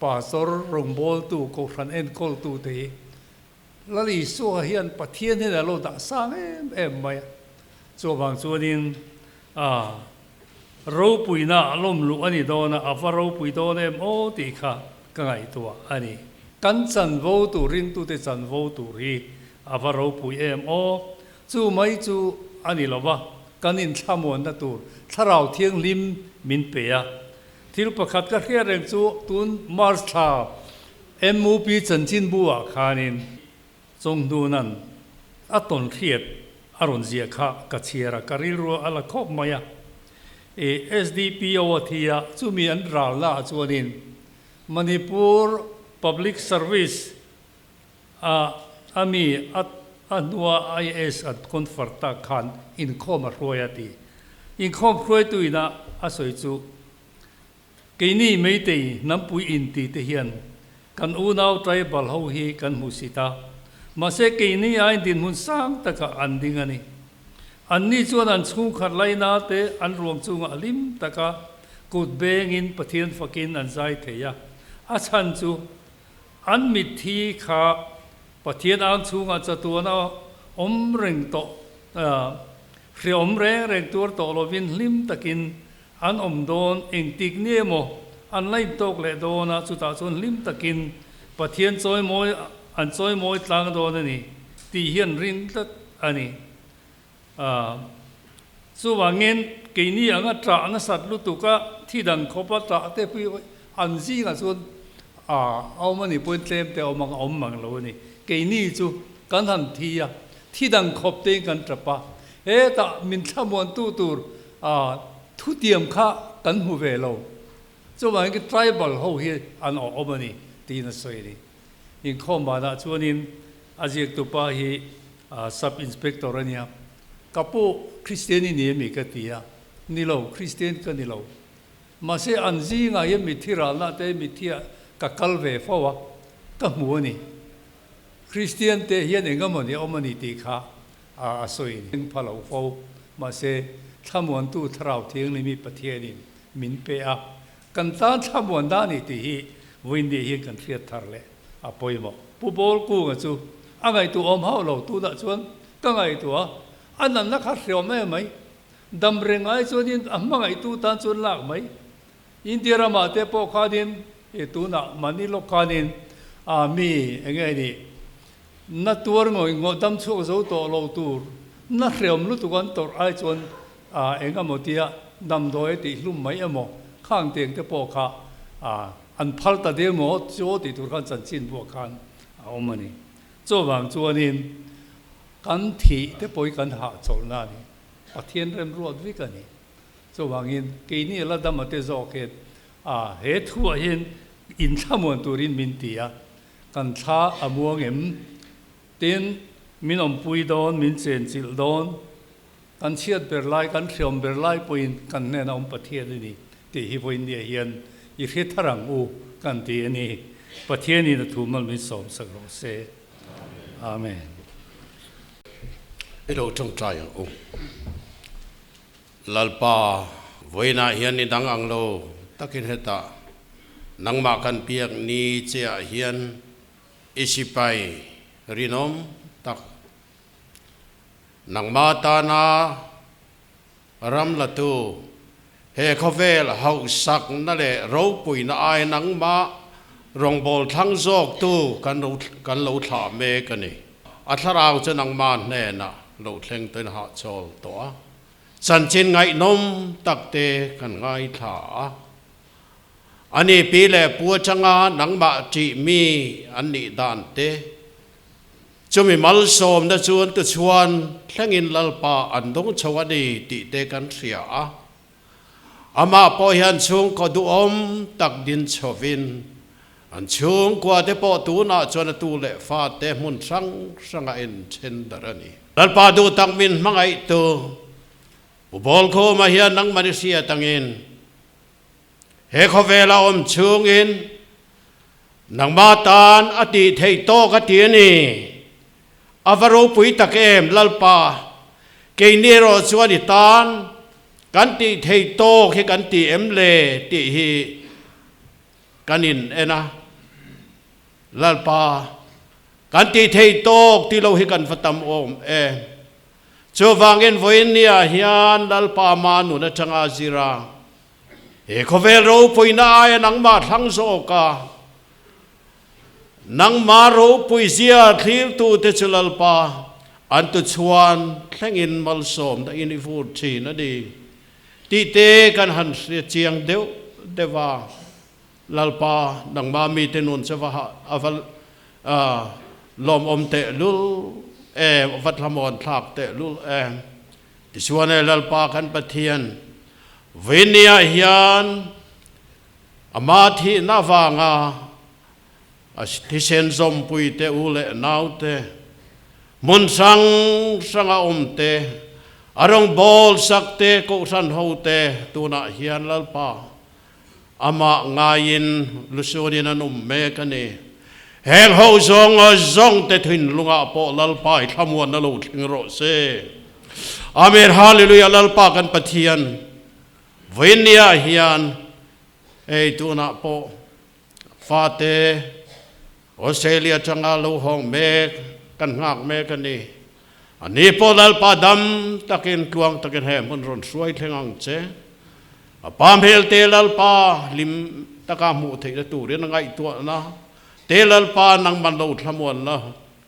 S12: Pastor rawngbawltu, kohhran enkawltu te hi Lal Isua hian Pathian hian a lo dah sang em em mai a. Chuvang chuanin a ropuina a lawm luh a ni dawn a, a va ropui dawn em aw tih kha ka ngaihtuah a ni. Kan chanvo tur, ringtute chanvo tur hi a va ropui em aw. Chu mai chu a ni lo va, kan inthlamuanna tur Thlarau Thianghlim min pe a. Thil pakhat ka hriat reng chu tun March thla MUP chanchinbu ah khanin Chawnghnun-a'n a tawn hriat a rawn ziah kha ka chhiar a, ka rilru a la khawp mai a. I SDPO a thi a, chumi an ralna ah chuanin Manipur Public Service a a mi a a hnua IAS an confer tak khan inkhawm a hruai a ti. Inkhawm hruaitu ina a sawi chu keini Meitei hnampui inti te hian kan unau tribal ho hi kan hmuhsit a, mahse keini aiin dinhmun sang takah an ding a ni. Anni chuan an chhungkhat laina te an ruang chungah hlim taka kut bengin Pathian fakin an zai thei a, a chhan chu An mitthi kha Pathian ang chhungah chatuan a awm reng tawh, hreawm reng reng tuar tawh lovin hlim takin an awm dawn, engtik ni emaw an la intawk leh dawn a, chutah chuan hlim takin Pathian chawimawi an chawimawi tlang dawn a ni tih hi an ring tlat a ni. Chuvangin keini anga ṭah nasat lutuk a, thi dang khawpa ṭah te pawh an zingah chuan a awm a nih pawhin tlem te a awm ang a awm mang lo a ni. Keini chu kan han thi a, thi dang khawp tein kan ṭap a, hetah min thlamuantu tur thutiam kha kan hmu ve lo. Chuvangin tribal ho hi an awm a ni tiin a sawi a ni. Inkhawm banah chuanin a ziaktupa hi Sub Inspector a nia. Ka pu Kristian i ni ami ka ti a, ni lo, Kristian ka ni lo. Mahse an zingah hian mitthi ralna te mithiah ka kal ve fo a, ka hmu a ni. Kristian te hian eng emaw ni awm a ni tih kha a sawi eng pha lo fo. Mahse thlamuantu Thlarau Thianglimi Pathianin min pe a, kan tan thlamuan da a ni tih hi vawiin ni hian kan hriat thar leh a pawimawh. Pu Bawlkunga chu a ngaihtuah awm hauh lo, tunah chuan ka ngaihtuah a, a nanna kha hreawm em mai, dam reng ai chuanin a hmangaihtu tan chuan lak mai. India ramah te pawh khanin e tunah mahni lawk khanin a mi eng nge nih na tuar ngawih ngawih dam chhuak zo tawh lo tur na hreawm lutuk an tawrh ai chuan a eng emaw tia damdawi a tih hlum mai emaw khang teng te pawh kha a an phal ta deuh maw chu tih tur khan chanchin buah khan a awm a ni. Chuvang chuanin kan thih te pawh hi kan hahchawlhna a ni, Pathian remruat vek a ni. Chuvangin keini la dama te zawk hian a he thuah hian inthlamuan turin min ti a, kan thla a muang em? Tin, min awmpui dawn, min chenchilh dawn, Kan chhiat ber lai, kan hriawm ber lai pawhin kan hnenah awm Pathian a ni tih hi vawiinniah hian i hre thar ang u kan ti a ni. Pathianin a thu mal min sawm sak rawh se. Amen.
S14: I lo tawngtai ang u. Lalpa, vawiinah hian ni dang ang lo takin hetah nangmah kan biak ni che ah hian i sipai rinawm tak Nangmah tana ram latu, he khawvel hauhsakna leh ropuina ai nangmah rawngbâwl thlang zawktu kan lo kan lo thlah mek a ni. A thlarau chu nangmah hnenah lo thleng tawhin hahchawl tawh a, chanchin ngaihnawm takte kan ngaithla a. Ani pi leh pu atanga nangmah ṭih mi an nih dan te, Chumi malsawmna chu an tuchhuan thlengin Lalpa an dawng chho a ni tih te kan hria a. Amah pawh hian chhungkaw duhawm tak din chhovin an chhungkua te pawh tunah chuan a tu leh fate hmun hrang hrangah inthen darh a ni. Lalpa duh tak min hmangaihtu Pu Bawlkhuma hian nangmah i hriat angin He khawvela awm chhungin nangmah tan a tih theih tawk a ti a ni. A va ropui tak em, Lalpa, keini erawh chuan i tan kan tih theih tawk hi kan ti em le tih hi kan in en a. Lalpa, kan tih theih tawk ti lo hi kan va tam awm em. Chuvangin vawiinniah hian Lalpa ma nun atanga zir a, he khawvel ropuina aia nangmah thlang zawk a, nangmah ropui zia thlirtute chu Lalpa an tuchhuan thlengin malsawmna in i vur thin a ni tih te kan han hre chiang deuh deuh a, Lalpa nangmah mite nun chu va a va lawmawm tehlul em, a va thlamuan thlak tehlul em. Tichuan e Lalpa kan Pathian, vawinia hian ama thihna avanga a thisen zawmpui te u leh nau te, hmun hrang hranga awm te, a rawngbâwl sak te, kohhran ho te tunah hian Lalpa Amah ngaiin lusunin an awm mek a ni. Heng ho zawng zawng te thinlungah pawh Lalpa i thlamuanna lo thleng rawh se. Amen Hallelujah Lalpa kan Pathian vawinia hian hei tunah pawh fate Australia atanga lo hawng mek kan nghak mek a ni. A ni pawh Lalpa dam takin tluang takin he hmun rawn hruai thleng ang che. A pa hmel te Lalpa hlim taka hmuh theihna turin a ngaihtuahna te Lalpa nangman lo thlamuanna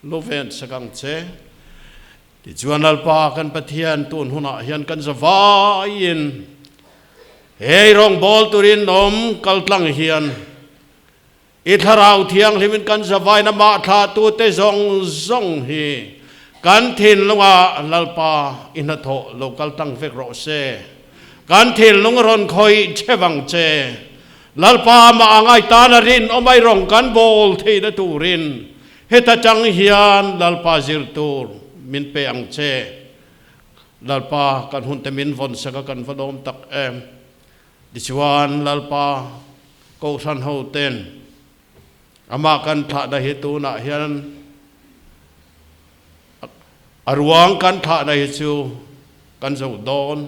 S14: lo ven sak ang che. Tichuan Lalpa kan Pathian tun hunah hian kan zavaiin hei rawngbâwl turin awm kaltlang hian I Thlarau Thianghlimin kan zavain amah thlahtute zawng zawng hi kan thinlungah Lalpa i hnathawh lo kal tang vek rawh se. Kan thinlung rawn khawih che vang che. Lalpa amah a ngaitan a rinawm ai rawng kan bawl theihna turin heta tang hian Lalpa zir tur min pe ang che. Lalpa kan hunte min vawn sak a kan va lawm tak em. Tichuan, Lalpa Kohhran hoten amah kan thlahna hi tunah hian a ruang kan thlahna hi chu kan zo dawn,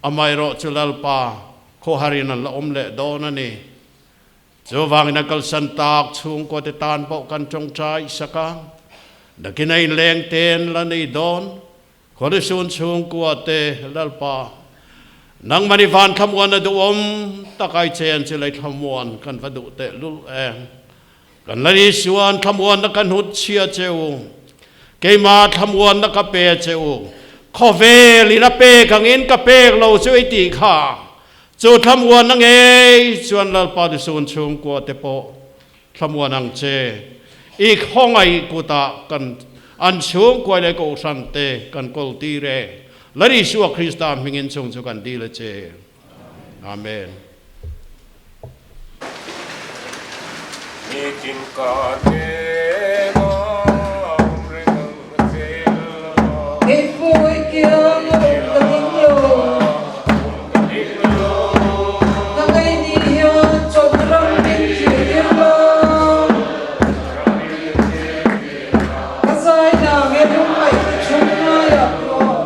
S14: amaherawh chu Lalpa khawharin an la awm leh dawn a ni. Chuvangin a kalsan tak chhungkuate tan pawh kan tawngtai sak a, nakin a inleng ten la nei dawn. Khuarisun chhungkua te Lalpa, nangmah ni van thlamuan a duhawm tak ai chen chu lei thlamuan kan va duh teh lul em. Kan Lal Isuan thlamuanna ka hnut chhia che u, keimah thlamuanna ka pe che u, khawvel in a pek angin ka pek lo chu i tih kha, chu thlamuanna ngei chuan Lalpa Nisun chhungkua te pawh Thlamuan ang che, i khawngaih kutah kan an chhungkuai leh kohhran te kan kawl tir e. Lal Isua Krista hmingin chung chu kan dil a che. Amen.
S15: Nitin ka hnenah awm reng ang che Lalpa.
S7: Keipawh i kiang a awm ka ding lo. Ka ngaihni hian chawlhna ram min thlir tir lo. Ka zai nang e lungngaihna chhung ngaiah pawh.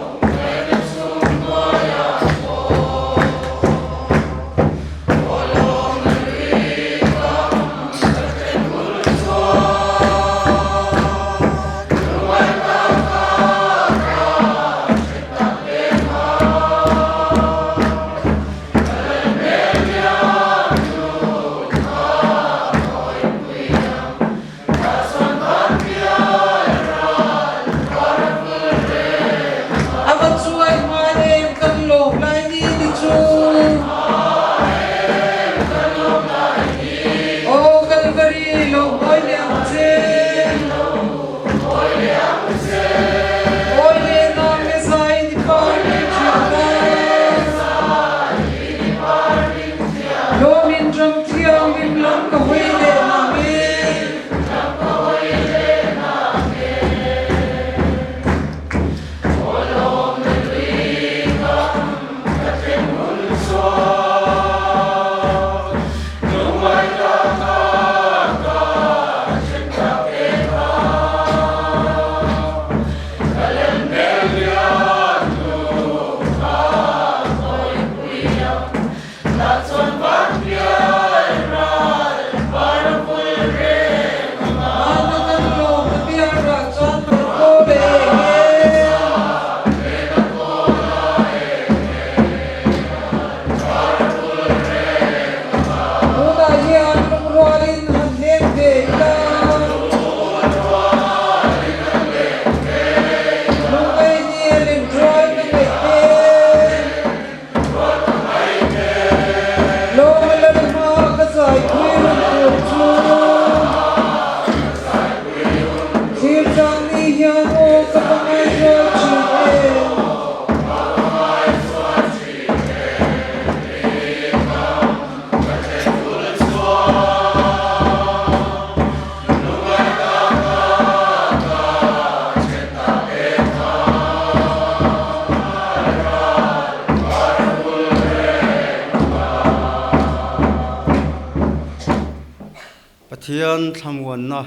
S16: Pathian thlamuanna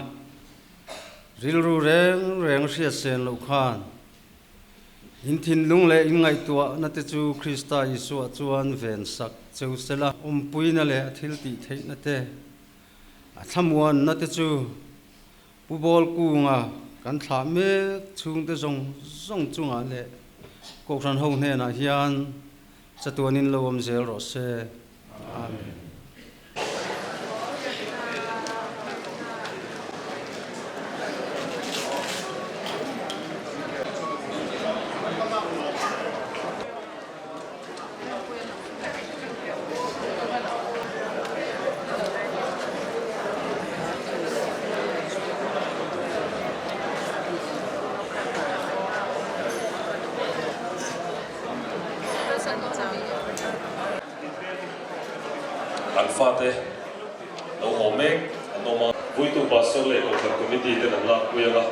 S16: rilru reng reng hriat sen loh khan in thinlung leh in ngaihtuahna te chu Krista Isua chuan ven sak cheu sela, awmpuina leh a thil tih theihna te, a thlamuanna te chu Pu Bawl Kunga kan thlah mek chhungte zawng zawng chungah leh Kohhran ho hnenah hian chatuanin lo awm zel rawh se. Amen.
S15: An fate lo haw mek an awm a. Vuitu Pastor leh Kohhran Committee ten an lakpui ang a.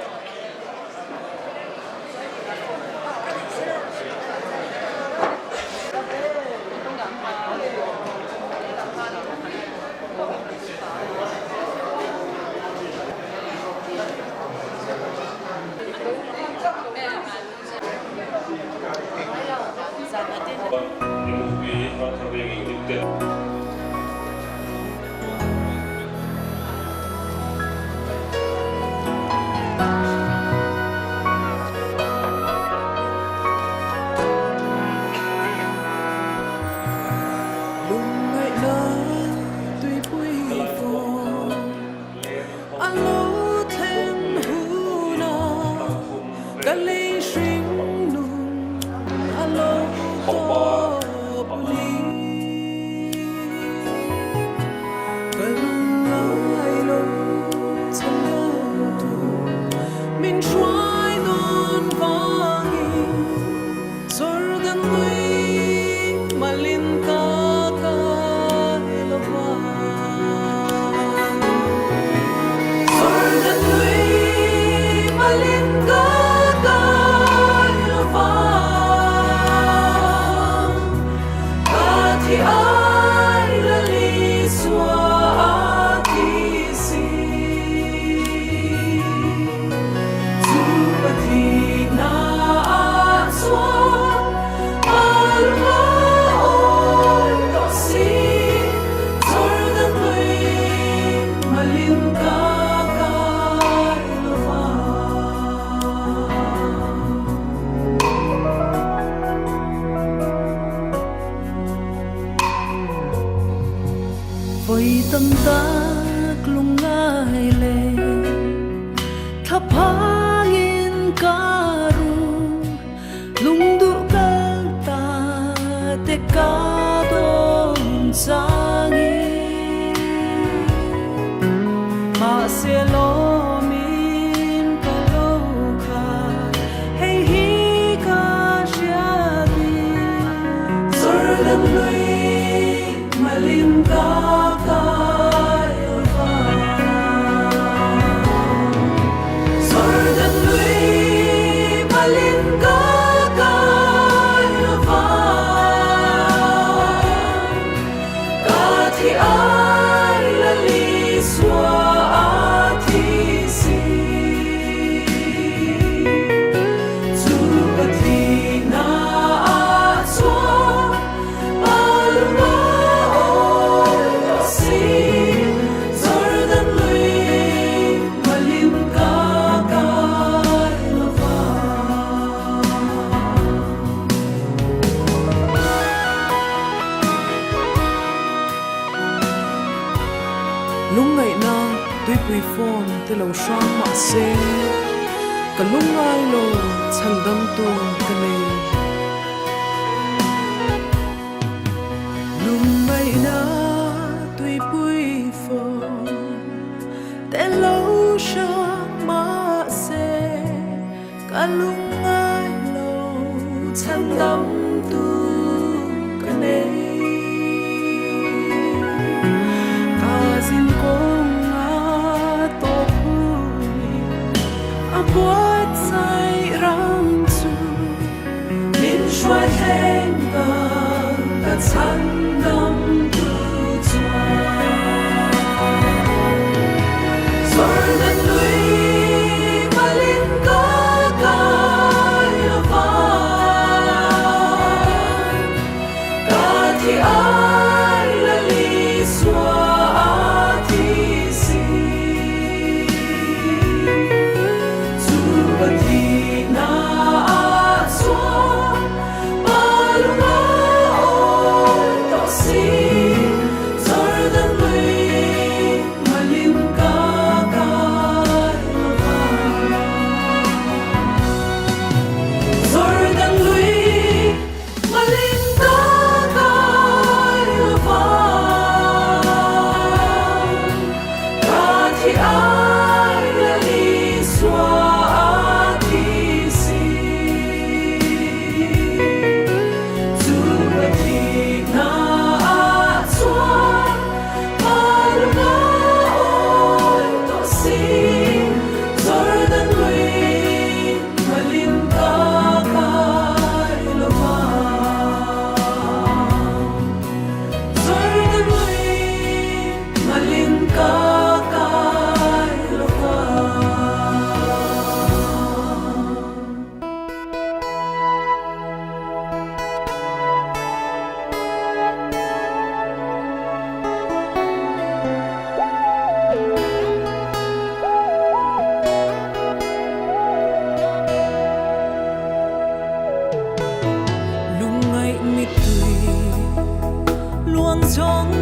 S17: zawng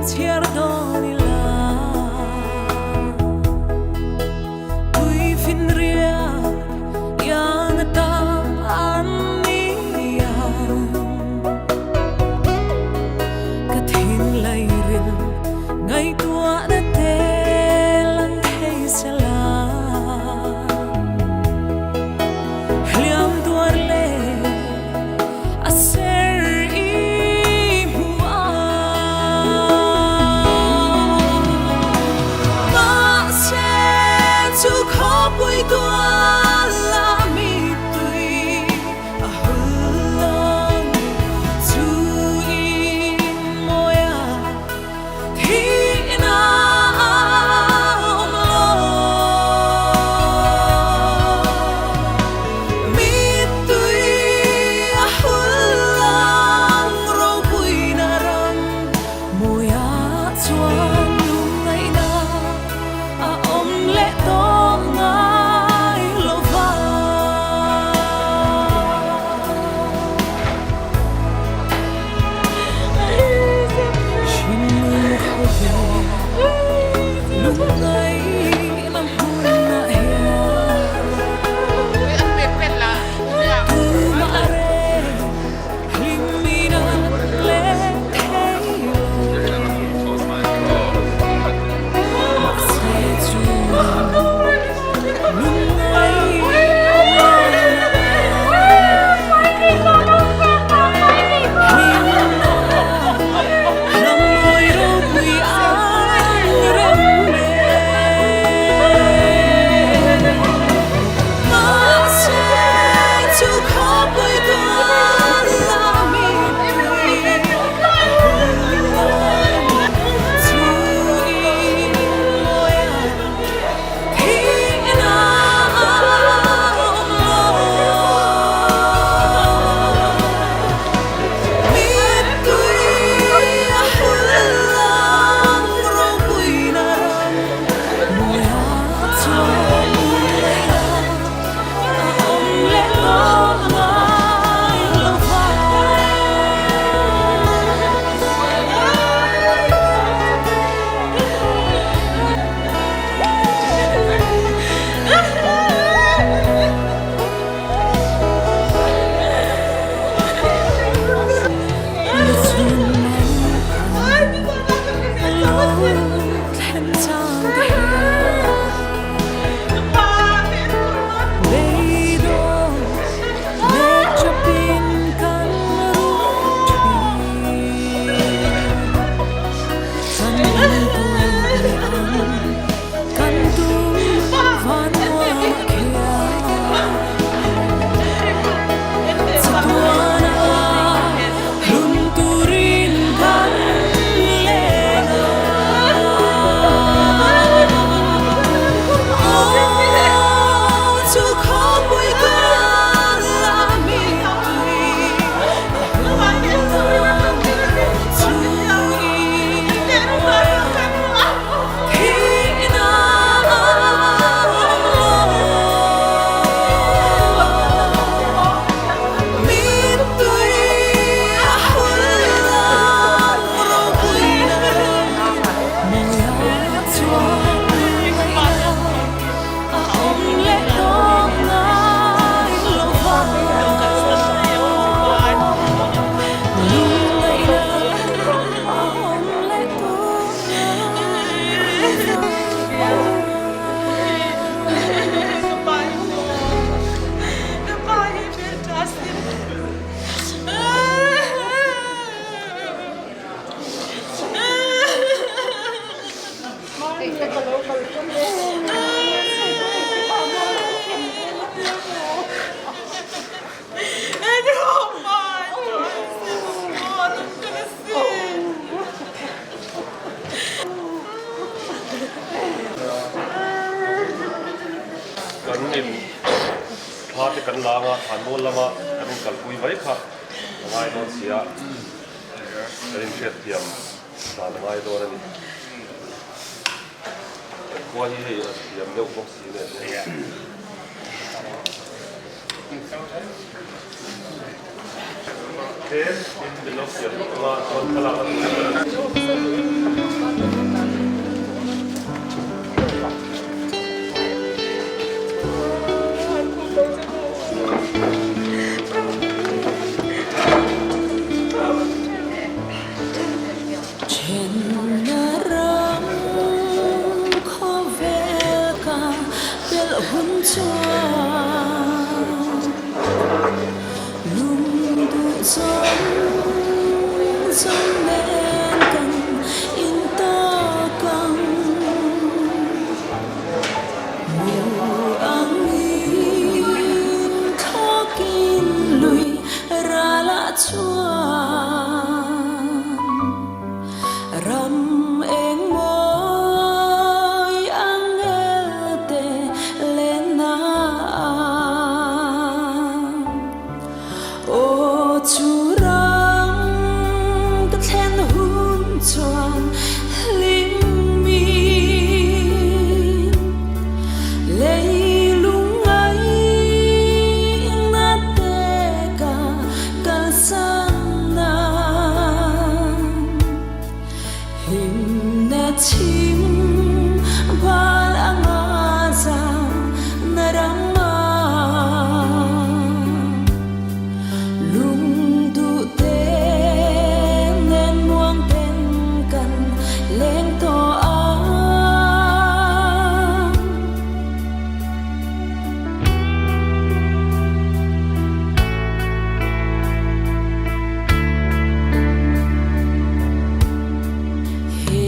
S17: chhiar dawn ila Tui fin riat iang ata an ni ang Ka thin lai ril ngaihtuahna te lang thei se la Hliam tuar leh a ser i hmu a. Mahse chu khawpui tual a mittui a hul ang chu in mawi a thihna a awm lo. Mittui a hul ang ropuina ram mawiah chuan lungngaihna a awm leh tawh ngai lo va. Hringnun khawvel lungngaihna hmunah hian tumah reng hlim in an leng thei lo. Mahse chu
S15: Kan in thla te kan la anga thlanmual lama kan inkalpui mai kha a ngai dawn si a, kan inhriatthiam dan a ngai dawn a ni. Kan khua hi hei a thiam deuh bawk si nen hei. Tlem in min lo siam lawk anga chuan thlalak a
S17: Thenna ram khawvel ka pelh hun chuan lung duh zawng zawng nen kan intawk ang. Mu angin thlawkin lui ralah chuan ram eng mawi angel te lenna Aw chu ram ka thlen hun chuan hlim min leilung ngaihna te ka kalsan nan hlimna chhim bal anga zam na ram a lung duh te nen muang ten kan leng tawh ang. He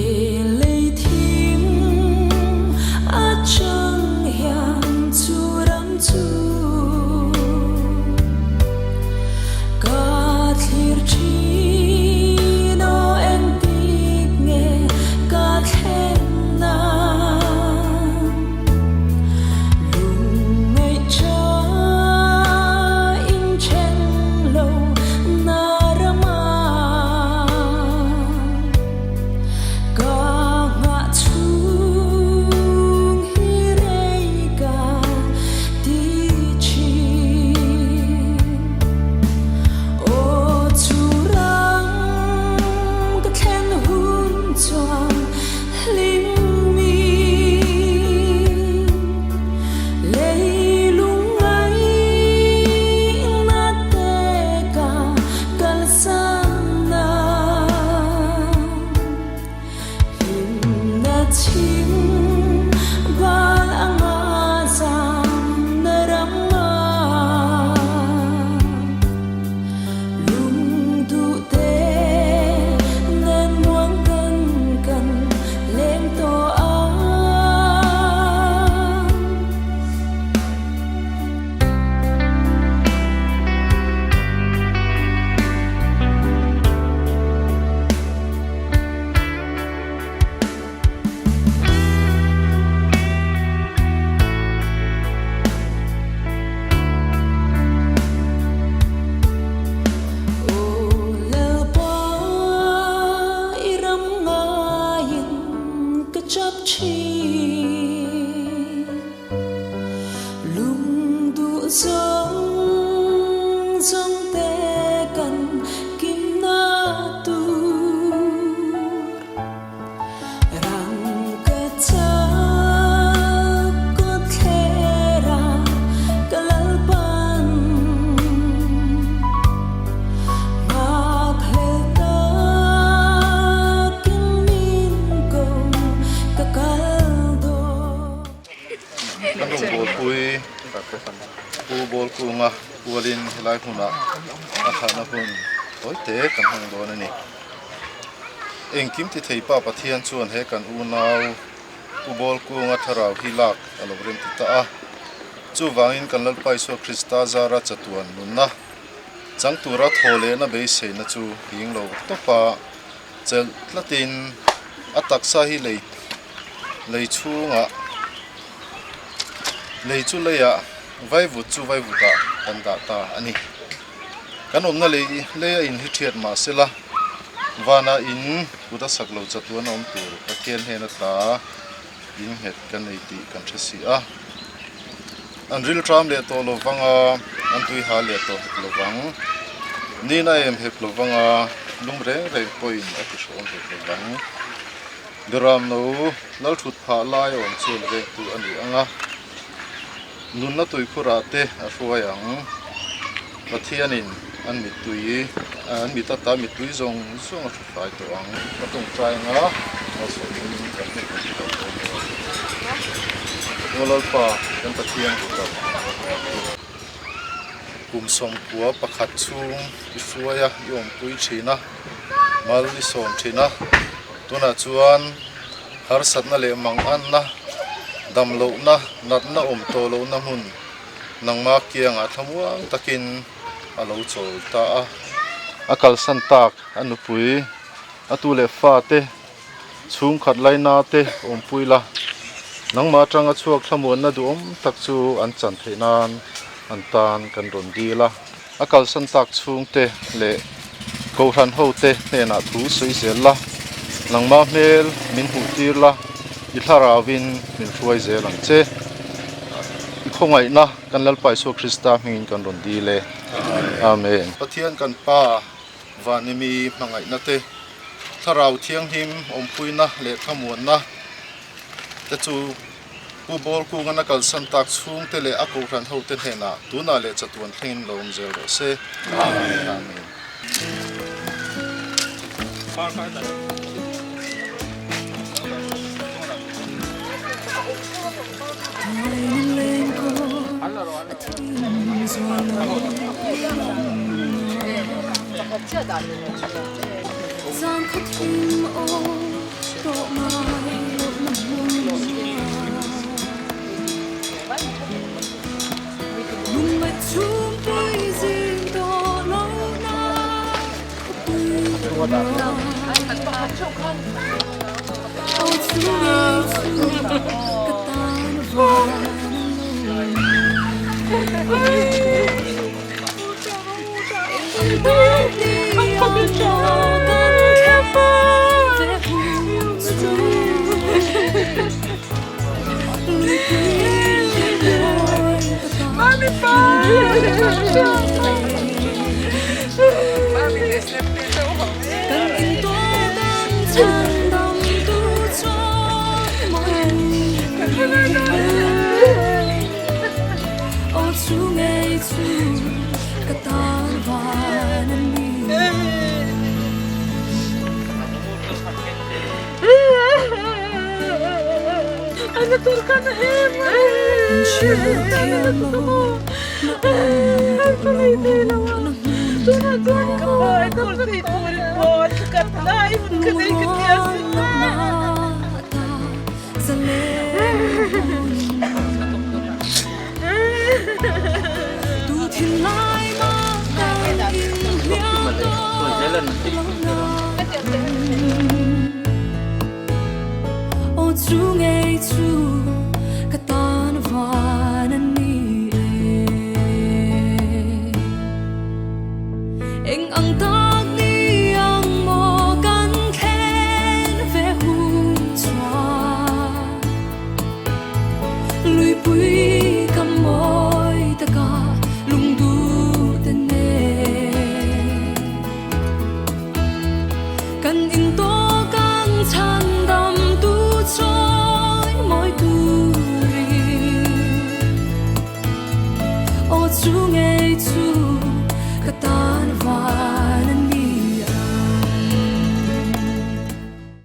S17: lei thim atang hian chu ram chu ka thlir thin aw engtik nge ka thlen nan lung ngaih tha in then lo na rama ka nghah chhung hi rei ka ti thin. Aw chu ram ka thlen hun chuan hlim min leilung ngaihna te ka kalsan nan hlimna chhim bal anga zam na ram a lung duh te nen muang ten kan leng tawh ang. Aw Lalpa i ram ngaiin ka chap thin, lung duh zawng zawng te kan kimna tur rang ka chak kawt thler a ka Lalpan nghak hlel takin min ko ka kal dawn.
S18: Kan rawngbawlpui Pu Bawlkunga pualin helai hmunah a thlahna hun tawi te kan hmang dawn a ni. Engkim ti thei pa Pathian chuan he kan unau Pu Bawlkunga thlarau hi lak a lo rem ti ta a. Chuvangin kan Lalpa Isua Krista zara chatuan nunna chang tura thaw lehna beiseina chu hing lo tawpa chelh tlatin a taksa hi lei lei chhungah lei chu leiah vaivut chu vaivutah kan dah ta a ni. Kan awmna lei lei a in hi thiat mah sela vana in kut a sak lo chatuan a awm tur Pathian hnen ata in nghet kan nei tih kan hre si a. An rilṭam leh tawh lovang a, an tui hal leh tawh hek lovang. Nina em hek lovang a, lum reng reng pawhin a ti hrawm hek lovang. Beramno lal thut phah lai a awm chuan vengtu a ni ang a, nunna tuikhurah te a hruai ang. Pathianin an mittui, an mit ata mittui zawng zawng a hru fai tawh ang. Ka tawngtai anga malsawmin kan hmu thei tawh dawn lo a ni. Aw Lalpa, kan Pathian duhtak, kum 91 chhung i hruai a, i awmpui thin a, mal i sawm thin a, tunah chuan harsatna leh manganna, damlohna, natna awm tawh lohna hmun nangma kiangah thlamuang takin a lo chawl ta a. A kalsan tak a nupui, a tu leh fate, chhungkhat laina te awmpui la, nangmah atanga chhuak thlamuanna duhawm tak chu an chan theih nan an tan kan rawn dil a. A kalsan tak chhungte leh Kohhran hote hnenah thu sawi zel la, nangmah hmel min hmuh tir la, i thlarauin min hruai zel ang che. I khawngaihna kan Lalpa Isua Krista hmingin kan rawn dil e. Amen. Pathian kan Pa Vanimi hmangaihna te, Thlarau Thianghlim awmpuina leh thlamuanna te chu Pu Bawlkungan a kalsan tak chhungte leh a Kohhran hote hnenah tunah leh chatuan thlengin lo awm zel rawh se. Amen. Amen.